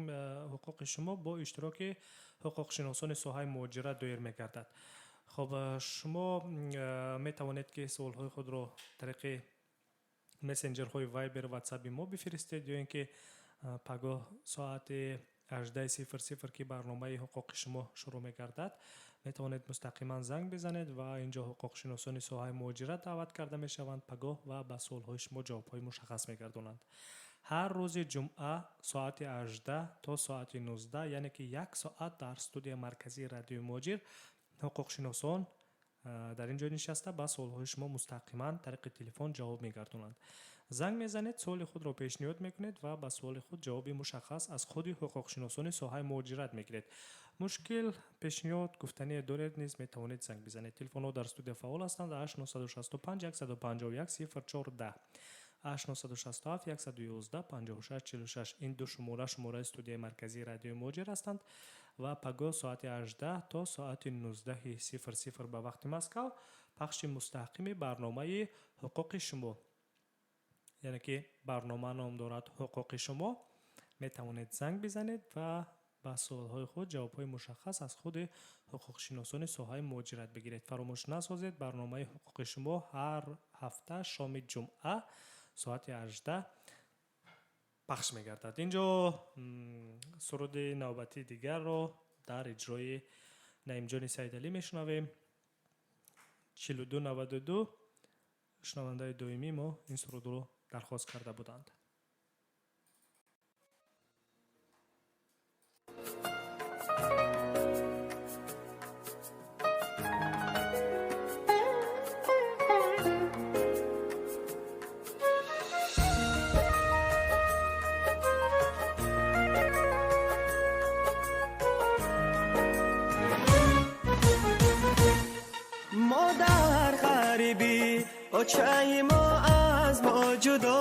ҳуқуқи шумо бо иштироки ҳуқуқшиносони соҳаи муҳоҷират доир мегардад. Хоб, шумо метавонед ки суолҳои худро тариқи мессенҷерҳои Viber, WhatsApp мо бифиристед ё ин ки пагоҳ соати 18:00, ки барномаи ҳуқуқи шумо шурӯъ мегардад, метавонед мустақиман занг бизанед ва инҷо ҳуқуқшиносони соҳаи муҳоҷират даъват карда мешаванд пагоҳ ва ба суолҳои шумо ҷавобҳои мушаххас мегардонанд. Ҳар рӯзи ҷумъа соати 18 то соати 19, яъне ки як соат дар студияи марказии радиои Муҳоҷир ҳуқуқшиносон дар ин ҷо нишаста ба суолҳои шумо мустақиман тариқи телефон ҷавоб мегардонанд. Занг мезанед, суоли худро пешниҳод мекунед ва ба суоли худ ҷавоби мушаххас аз худи ҳуқуқшиносони соҳаи муҳоҷират мегиред. Мушкил, пешниҳод, гуфтание доред низ метавонед занг бизанед. Телефонҳо дар студия фаъол ҳастанд: 8965 151 04 10, 8967 111 56 46. Ин ду шумора шумораи студияи марказии радиои Муҳоҷир ҳастанд ва пагоҳ соати 18 то соати 19:00 ба вақти Москав пахши мустақими барномаи ҳуқуқи шумо, яъне ки барнома ном дорад ҳуқуқи шумо. Метавонед занг бизанед ва ба суолҳои худ ҷавобҳои мушаххас аз худи ҳуқуқшиносони соҳаи муҳоҷират бигиред. Фаромӯш насозед, барномаи ҳуқуқи шумо ҳар ҳафта шоми ҷумъа соати 18 пахш мегардад. Инҷо суруди навбатии дигарро дар иҷрои Наимҷони Саидалӣ мешунавем. 42 92 шунавандаи доимии мо ин сурудро дархост карда буданд. очаи мо аз мо ҷудо,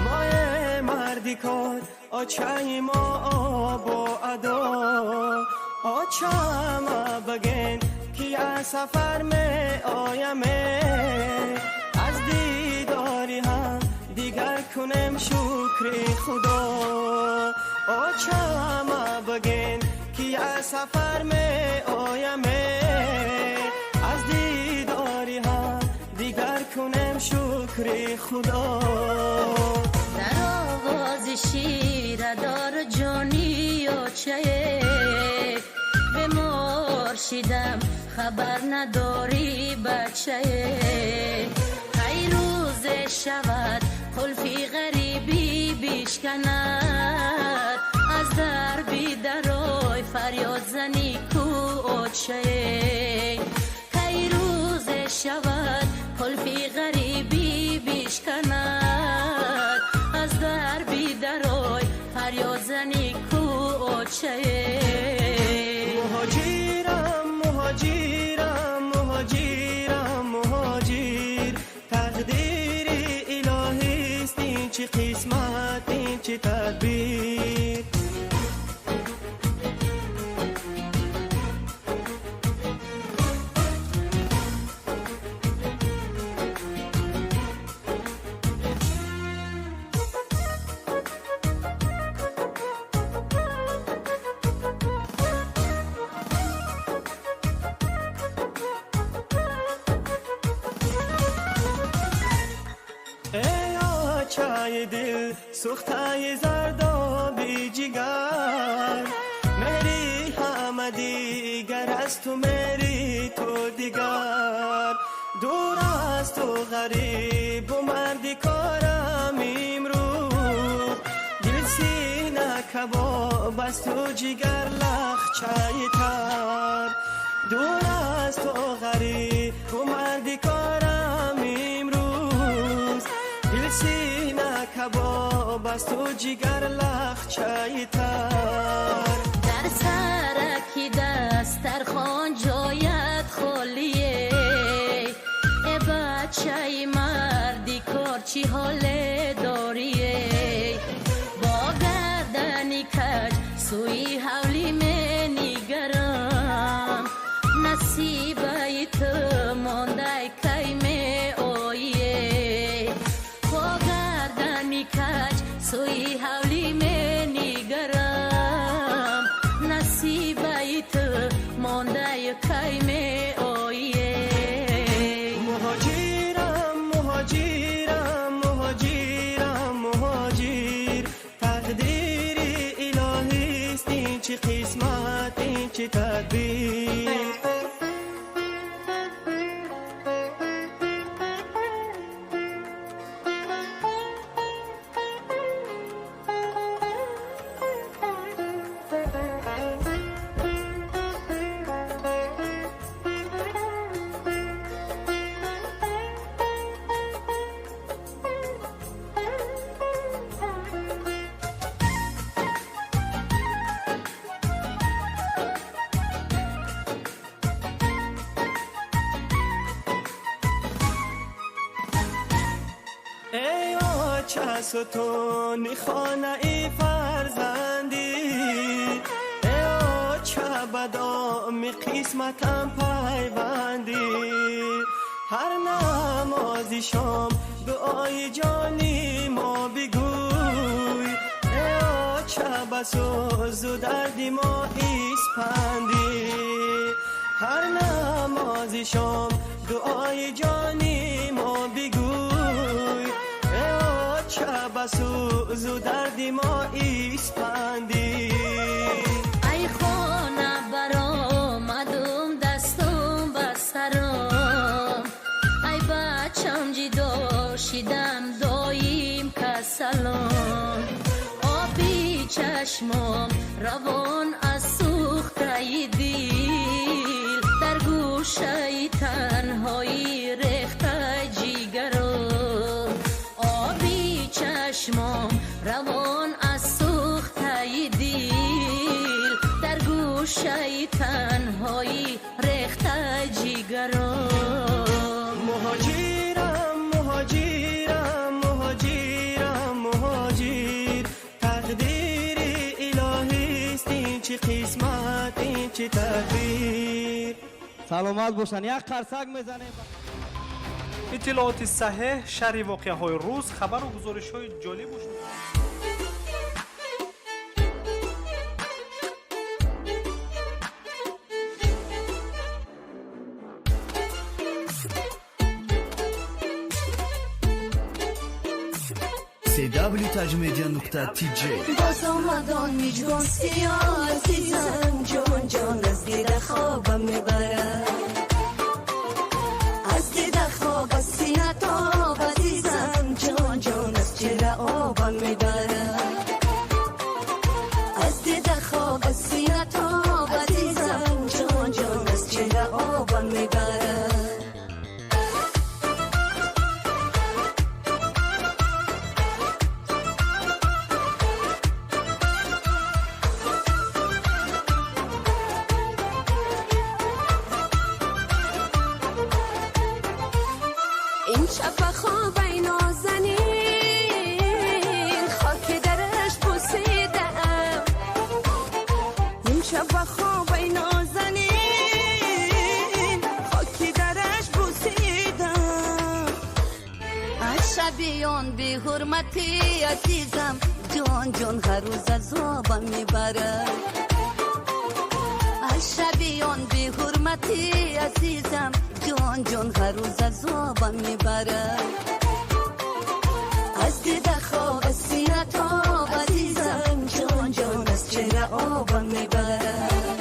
мои марди кор, очаи мо обу адо. Очама баген ки аз сафар меояме, аз дидори ҳам дигар кунем шукри Худо. Очама баген ки аз сафар меояме, аз дидори ҳам дигар кунем шукри Худо. Дар овози ширадор ҷони очае, бемор шидам хабар надорӣ бачае. Кай рӯзе шавад қулфи ғарибӣ бишканад, аз дарби дарой фарёд занӣ ку очае. Кай рӯзе шавад қулфи ғарибӣ бишканад, аз дарби дарой фарёд занӣ ку очае. Муҳоҷирам, муҳоҷирам, муҳоҷирам, муҳоҷир, тақдири илоҳист ин чӣ қисмат, ин чӣ тадбир. Чай дил сӯхтаи зардоби ҷигар, мери ҳама дигар аз ту, мери ту дигар. Дур аз ту ғарибу марди корам имрӯз, дил сина кабоб аз ту, ҷигар лахчаи тар. Дур аз ту ғарибу марди корам имрӯз, дил сина кабоб аз ту, ҷигар лахчаи тар. Дар сараки дастархон ҷоят холие, э бачаи марди кор чӣ ҳоле дорие. Бо гардани каҷ сӯи ҳавлӣ менигарам, насибаи ту мондай кай меоие. Бо гардани каҷ сӯи ҳавлӣ менигарам, насибаи ту мондай кай меоие. Муҳоҷирам, муҳоҷирам, муҳоҷирам, муҳоҷир, тақдири илоҳист ин чӣ қисмат, ин чӣ тадбир. Эй оча сутуни хонаи фарзандӣ, эй оча ба доми қисматам пайвандӣ. Ҳар намози шом дуои ҷони мо бигӯй, эй оча ба сӯзу дарди мо испандӣ. Ҳар намози шом дуои ҷони мо бигӯй, эй оча ба сӯзу дарди мо испандӣ. Ай хона баромадум, дастум ба сарам, چشمام روان از سوخته دل، در گوشه تنهایی ریخته جیگرم. آبی چشمام روان از سوخته دل، در گوشه تنهایی ریخته جیگرم. مهاجرم مهاجرم مهاجرم مهاجر، تقدیر الهیست این چه قسمت این چه تدبیر. سلامت باشن، یک قرصک میزنیم. иттилооти саҳеҳ, шарҳи воқеаҳои рӯз, хабару гузоришҳои ҷолибу cw-tajmedia.tj. باز آمدان میجگان سیاه عزیزم، جان جان از دیده خوابم میبرد، از دیده خواب از سینه تاب عزیزم، جان جان از چهره آبم میبرد، از دیده خواب از سینه تاب عزیزم، جان جان از چهره آبم میبرد. این شب خواب ای نازنین، خاک درش بوسیدم. این شب خواب ای نازنین، خاک درش بوسیدم. از شبیان بی حرمتی عزیزم، جان جان هر روز عذابم میبرد. از شبیان بی حرمتی عزیزم، جان جان هر روز عذابم میبرد. از دیده خواب از سینه تاب عزیزم، جان جان از چهره آبم میبرد.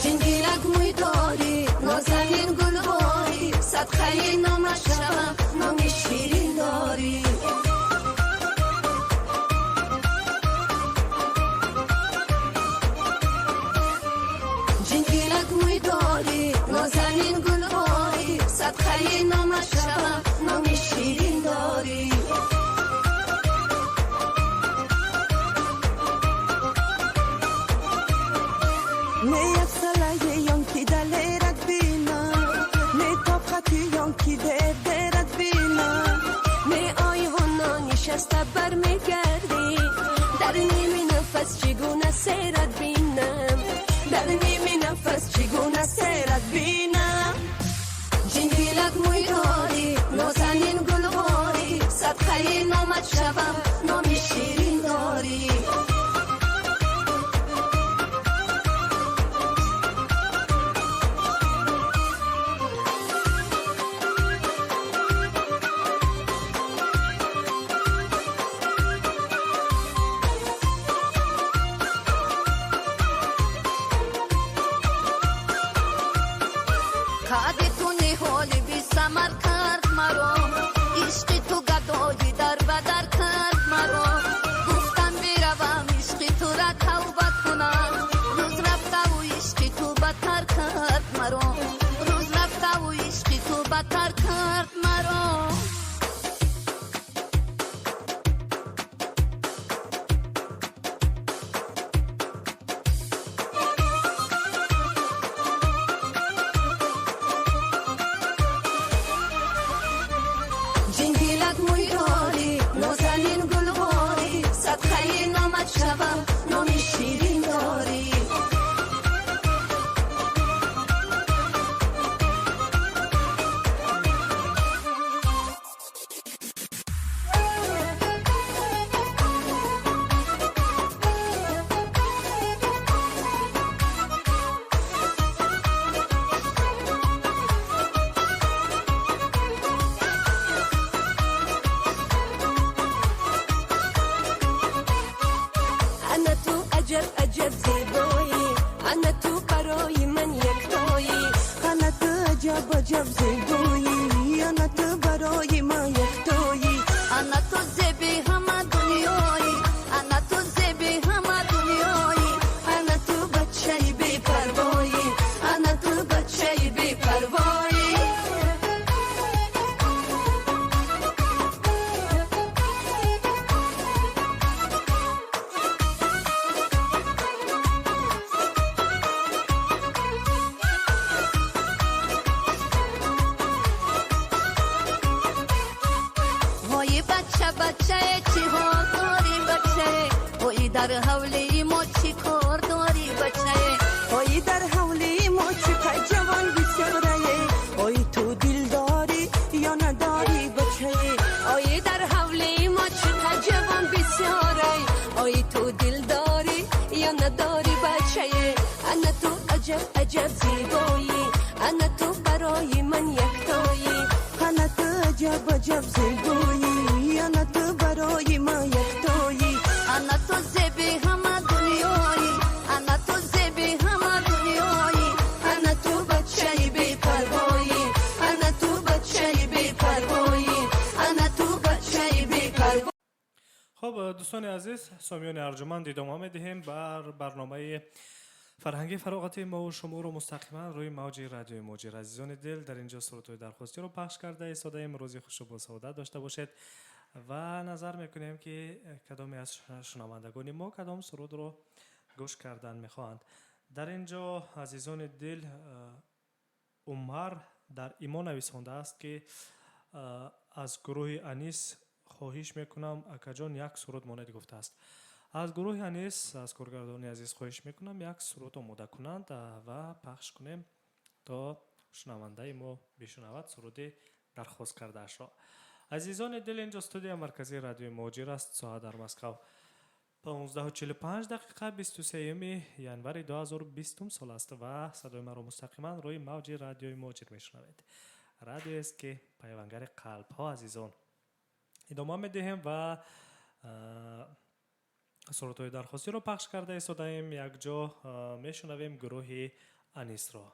جنگیلک موی داری نازنین گلواری، صدقه نامش شوم نام شیرین داری. جنگیلک موی داری نازنین گلواری، صدقه نامش شوم نام شیرین داری. نه افسله یان که دلیرت بینم، نه طاقتی یان که دردت بینم. نه آیوانا نشسته بر میگردی، در نیمی نفس چگونه سیرت بینم، در نیمی نفس چگونه سیرت بینم. جنگیلک موی داری نازنین گلواری، صدقه نامت شوم نام شیرین داری. قد تو نهال بی ثمر کرد مرا، عشق تو گدایی در بدر کرد مرا. گفتم بروم عشق تو را توبه کنم، روز رفته و عشق تو بدتر کرد مرا، روز رفته و عشق تو بدتر کرد مرا. جنگیلک موی داری نازنین گلواری، صدقه نامت شوم نام شیرین داری. انا تو عجب عجب زیبایی، انا تو برای من یکتایی. انا تو عجب عجب زیبایی، انا تو برای من یکتایی. мо чӣ кор дорӣ бачае? Ой дар ҳавлии мо чӣ қад ҷавон бисёрае, ой ту дил дорӣ ё надорӣ бачае? Ой дар ҳавлии мо чӣ қад ҷавон бисёрай, ой ту дил дорӣ ё надорӣ бачае? Ана ту аҷаб аҷаб зебоӣ, ана ту барои ман яктоӣ. Ана ту аҷаб аҷаб зебоӣ, ана ту барои ман яктоӣ. Ана ту зеби ҳама дунёӣ, ана ту зеби ҳама дунёӣ. Ана ту бачаи бепарвоӣ, ана ту бачаи бепарвоӣ, ана ту бачаи бепарвоӣ. Хуб, дӯстони азиз, сомиёни арҷуманд, идома медиҳем бар барномаи фарҳангии фароғати мову шуморо мустақиман рӯи мавҷи радиои Муҳоҷир. Азизони дил, дар инҷо сурудҳои дархостиро пахш карда истодаем. Рӯзи хушу босаодат дошта бошед ва назар мекунем, ки кадоме аз шунавандагони мо кадом сурудро гӯш кардан мехоҳанд. Дар инҷо, азизони дил, Умар дар имо нависондааст, ки аз гурӯҳи Анис хоҳиш мекунам, акаҷон, як суруд монед, гуфтааст. Аз гурӯҳи Анис, аз коргардони азиз хоҳиш мекунам, як суруд омода кунанд ва пахш кунем, то шунавандаи мо бишунавад суруди дархост кардаашро. Азизони дил, инҷо студия марказии радиои Муҳоҷир аст. Соат дар Москав 15:45 дақиқа, 23 январи 2020 сол аст ва садои маро мустақиман рӯи мавҷи радиои Муҳоҷир мешунавед. Радиоест, ки пайвангари қалбҳо. Азизон, идома медиҳем ва сурудҳои дархостиро пахш карда истодаем. Якҷо мешунавем гурӯҳи Анисро.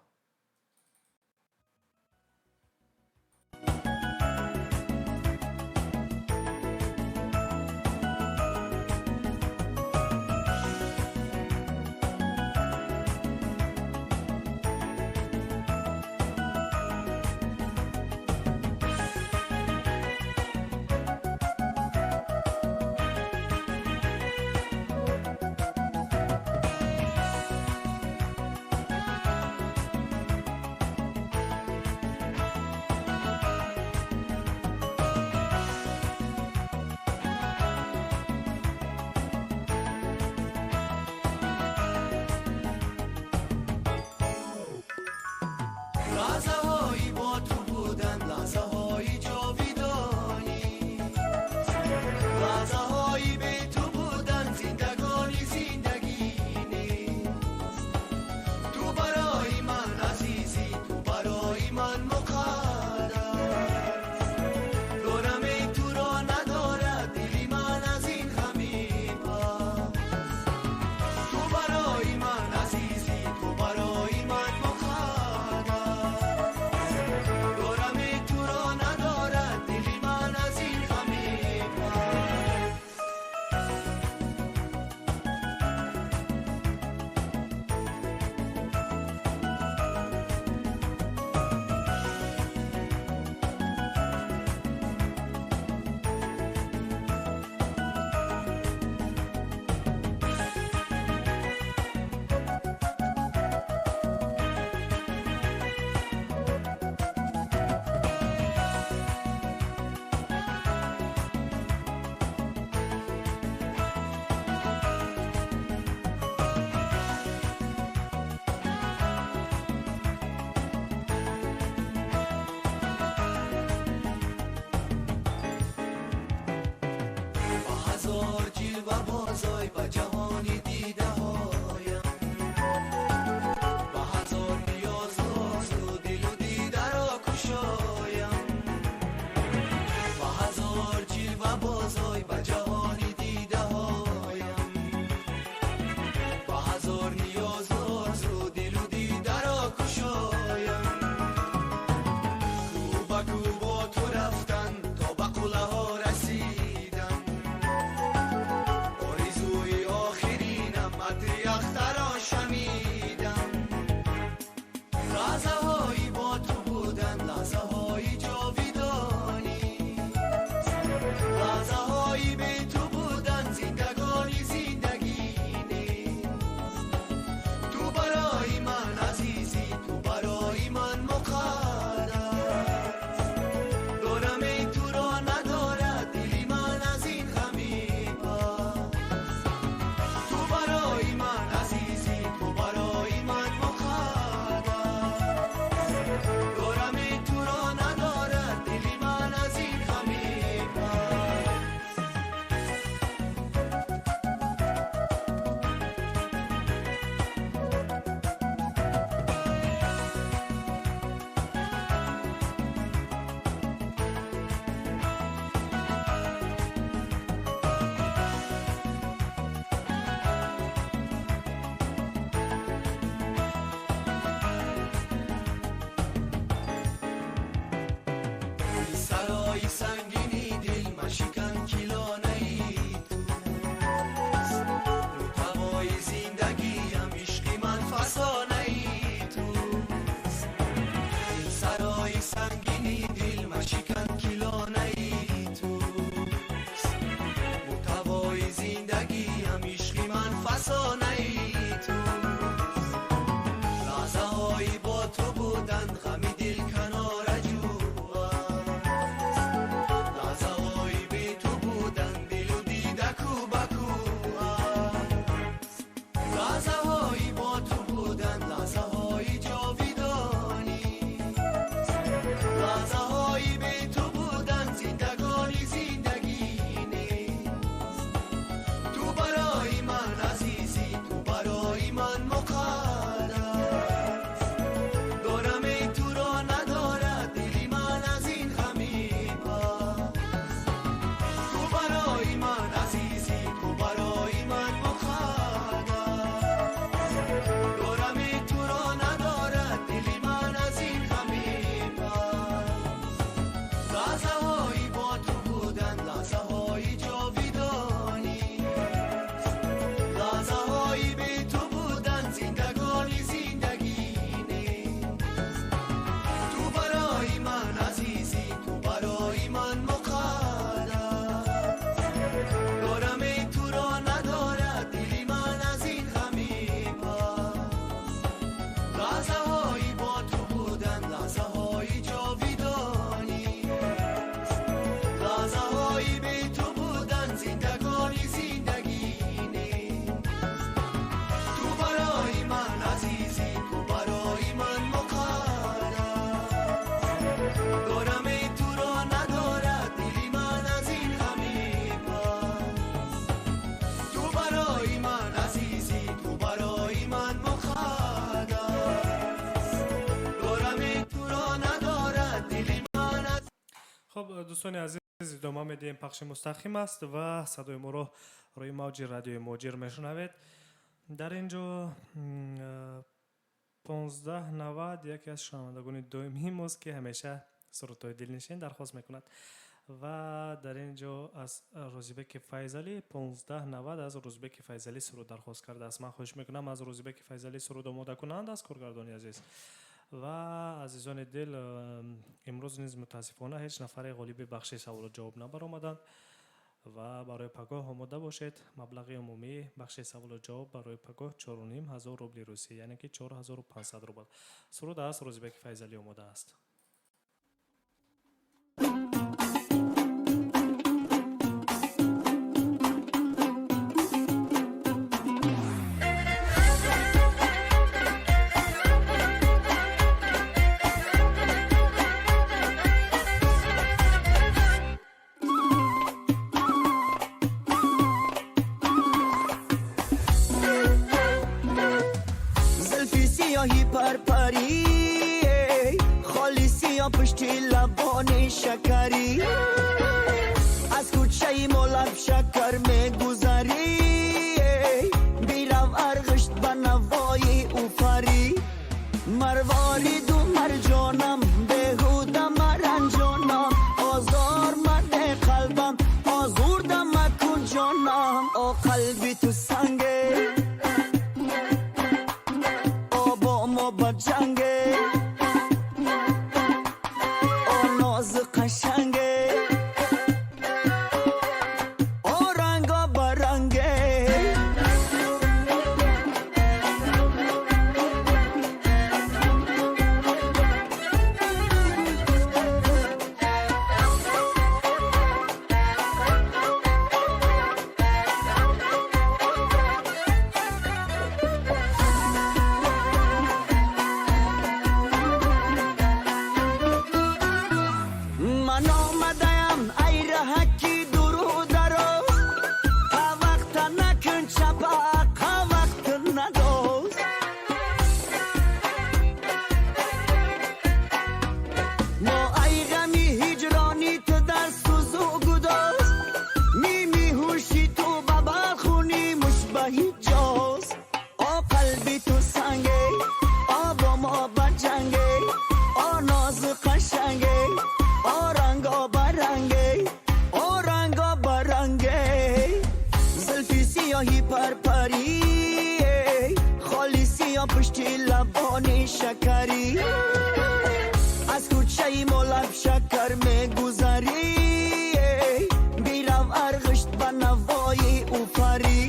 لحظه‌هایی با تو بودن، لحظه‌های جاویدانی، لحظه‌هایی به تو بودن، زندگانی زندگی نیست. تو برای من عزیزی، تو برای من مقدس، دارم تو را ندارد دلی من از این غمی پس. تو برای من عزیزی، تو برای من مقدس، Хуб, дӯстони азиз, идома медиҳем. Пахши мустақим аст ва садои моро рӯи мавҷи радиои Муҳоҷир мешунавед. Дар ин ҷо 1590 яке аз шунавандагони доимии мост, ки ҳамеша сурудҳои дилнишин дархост мекунад. Ва дар ин ҷо аз Рӯзибеки Файзалӣ, 1590 аз Рӯзибеки Файзалӣ суруд дархост кардааст. Ман хоҳиш мекунам аз Рӯзибеки Файзалӣ суруд омода кунанд аз коргардони азиз. Ва азизони дил, имрӯз низ мутаассифона ҳеҷ нафаре ғолиби бахши саволу ҷавоб набаромаданд ва барои пагоҳ омода бошед. Маблағи умумии бахши саволу ҷавоб барои пагоҳ 4500 рубли русӣ, яъне ки 4500 рубл. Суруд аз Рӯзибеки Файзалӣ омода аст. زلفی سیاهی پرپری، خالی سیاه پشتی لبان شکری، از کوچه ما لب شکر میگذری، بیرو ارغشت به نوای اوفری. مرواری دو مرجانم، بهودم مرنجانم، آزار مده قلبم، آزوردم مکن جانم. آ قلبی تو سنگه، آ با ما بجنگه، آ ناز قشنگه، آ رنگا برنگه. من آمدم ای رهکی درو درو، وقت نکن چپا وقت ندوز. ما ای غمی هجرانی تو در سوزو گداز، می میهوشی تو بابا خونی مشبهی جاز. آ قلبی تو سنگه، آ با ما بجنگه، آ ناز قشنگه، آ رنگا برنگه، آ رنگا برنگه. زلفی سیاهی پرپری، خالی سیاه پشتی لبان شکری، از کوچه ما لب شکر میگذری، بیرو ارغشت به نوای اوفری.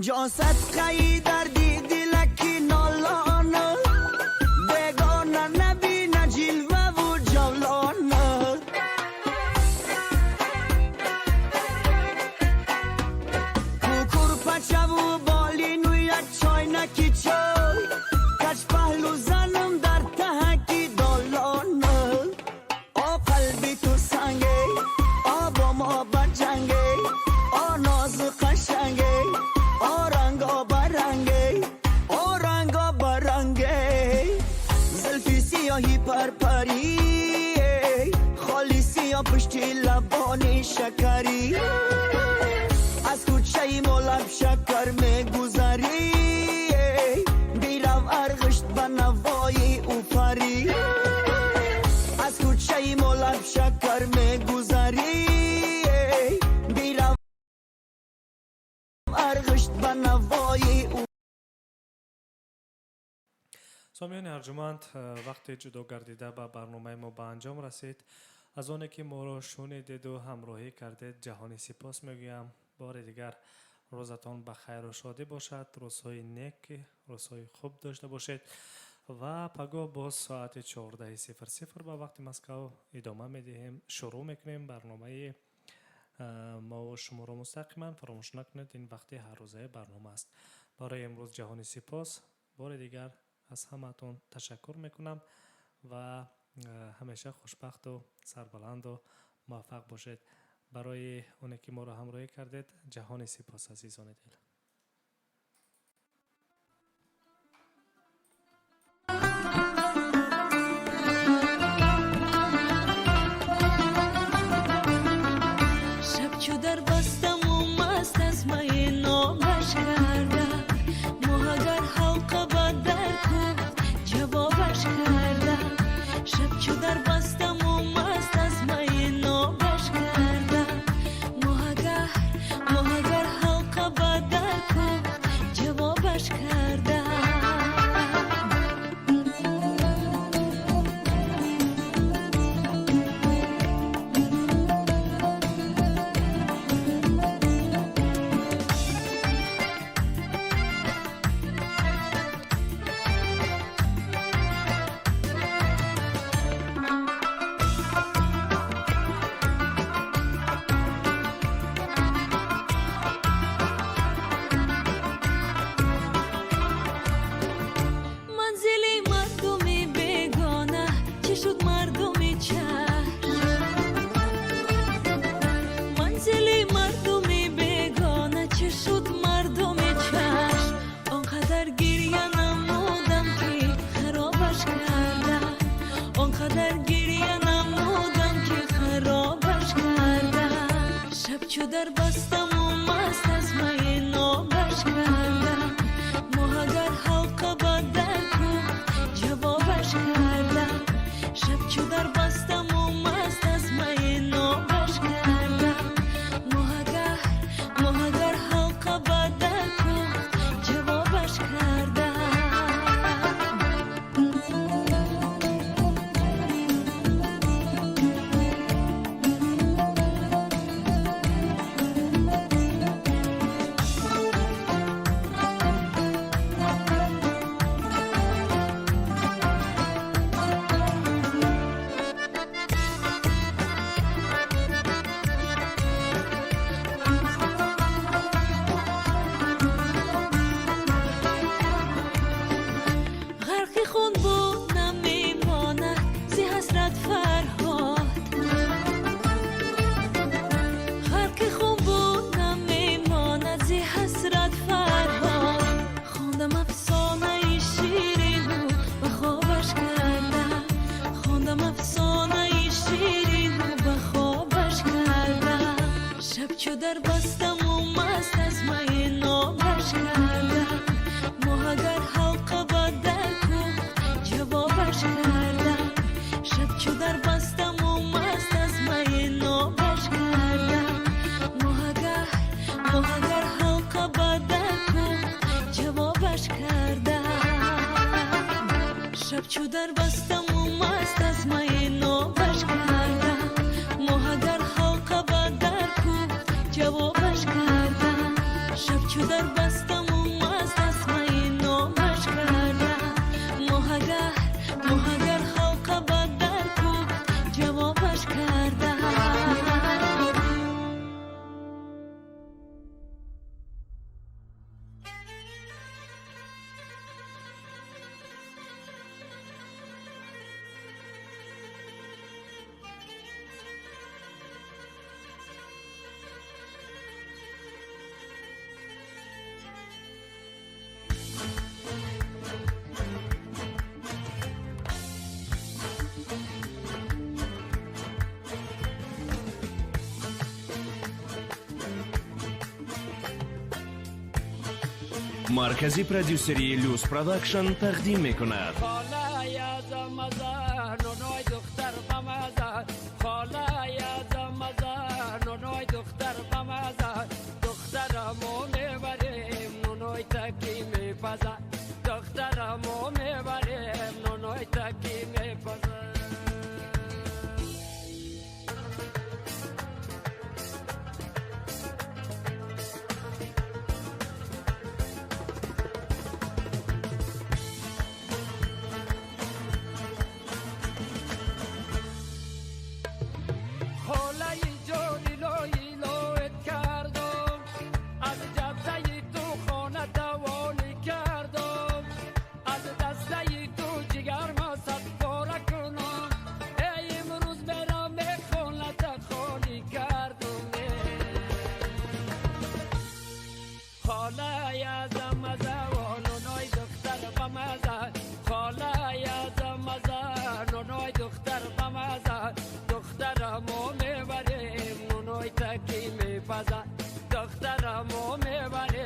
جان صدقه دردی دلکی نالان، بگانه نبینه جلوه و جولان. کوکور پچه و بالین و یک چاینکی چای، کش پهلو زنم در تهکی دالان. آ قلبی تو سنگه، آ با ما بجنگه، آ ناز قشنگه، آ رنگا برنگه، آ رنگا برنگه. زلفی سیاهی پرپری، خالی سیاه پشتی لبان شکری، از کوچه ما لب شکر میگذری، بیرو ارغشت به نوای اوفری. از کوچه ما لب شکر میگذری، بیرو ارغشت به نوای او. Сомиёни арҷуманд, вақти ҷудо гардида ба барномаи мо ба анҷом расид. Аз оне ки моро шунидеду ҳамроҳӣ кардед, ҷаҳонӣ сипос мегӯям. Бори дигар рӯзатон ба хайру шодӣ бошад, рӯзҳои нек, рӯзҳои хуб дошта бошед ва пагоҳ боз соати 14:00 ба вақти Москав идома медиҳем, шурӯъ мекунем барномаи мо шуморо мустақиман. Фаромӯш накунед, ин вақти ҳаррӯзаи барнома аст. Барои имрӯз ҷаҳонӣ сипос. Бори дигар аз ҳамаатон ташаккур мекунам. ва ҳамеша хушбахту сарбаланду муваффақ бошед. Барои оне ки моро ҳамроҳӣ кардед, ҷаҳони сипос, азизони дил. Шаб чу дар бастаму маст аз майи нобаш карда, моҳ агар ҳалқа ба дар кӯфт, ҷавобаш карда. Шаб чу дар бастаму маст аз майи нобаш карда, моҳ агар ҳалқа ба дар кӯфт, ҷавобаш карда. Манзили мардуми бегона чӣ шуд, мардуми чашм? Манзили мардуми бегона чӣ шуд, мардуми чашм? Он қадар гирья намудам, ки харобаш карда, он қадар гирья намудам, ки харобаш карда. Шаб чу дар бастаму маст аз майи нобаш карда, моҳ агар ҳалқа ба дар кӯфт, ҷавобаш карда. Шаб чу дар бастаму маст аз майи нобаш карда, моҳ агар ҳалқа ба дар кӯфт, ҷавобаш карда. Ғарқи хун буд намемонад зи ҳасрат Фарҳод, ғарқи хун буд намемонад зи ҳасрат Фарҳод. Хондам афсонаи ширину ба хобаш карда, хондам афсонаи ширину ба хобаш карда. Шаб чу дар бастаму маст аз майи нобаш карда, моҳ агар ҳалқа ба дар кӯфт, ҷавобаш карда. Шаб чу дар бастаму маст аз майи нобаш карда, моҳ агар ҳалқа ба дар кӯфт, ҷавобаш карда. Шаб чу дар бастаму маст аз майи нобаш карда, моҳ агар ҳалқа ба дар кӯфт, ҷавобаш карда. Шаб чу дар бастаму маст аз майи нобаш карда, моҳ агар ҳалқа ба дар кӯфт, ҷавобаш карда. Маркази продюсерии Люс Продакшн тақдим мекунад. خاله جانی لای لای خاله از مزه و نونای دختر بمزه، خاله از مزه نونای دختر بمزه، دخترمو میبریم نونای تکی میپزه، دخترمو میبریم.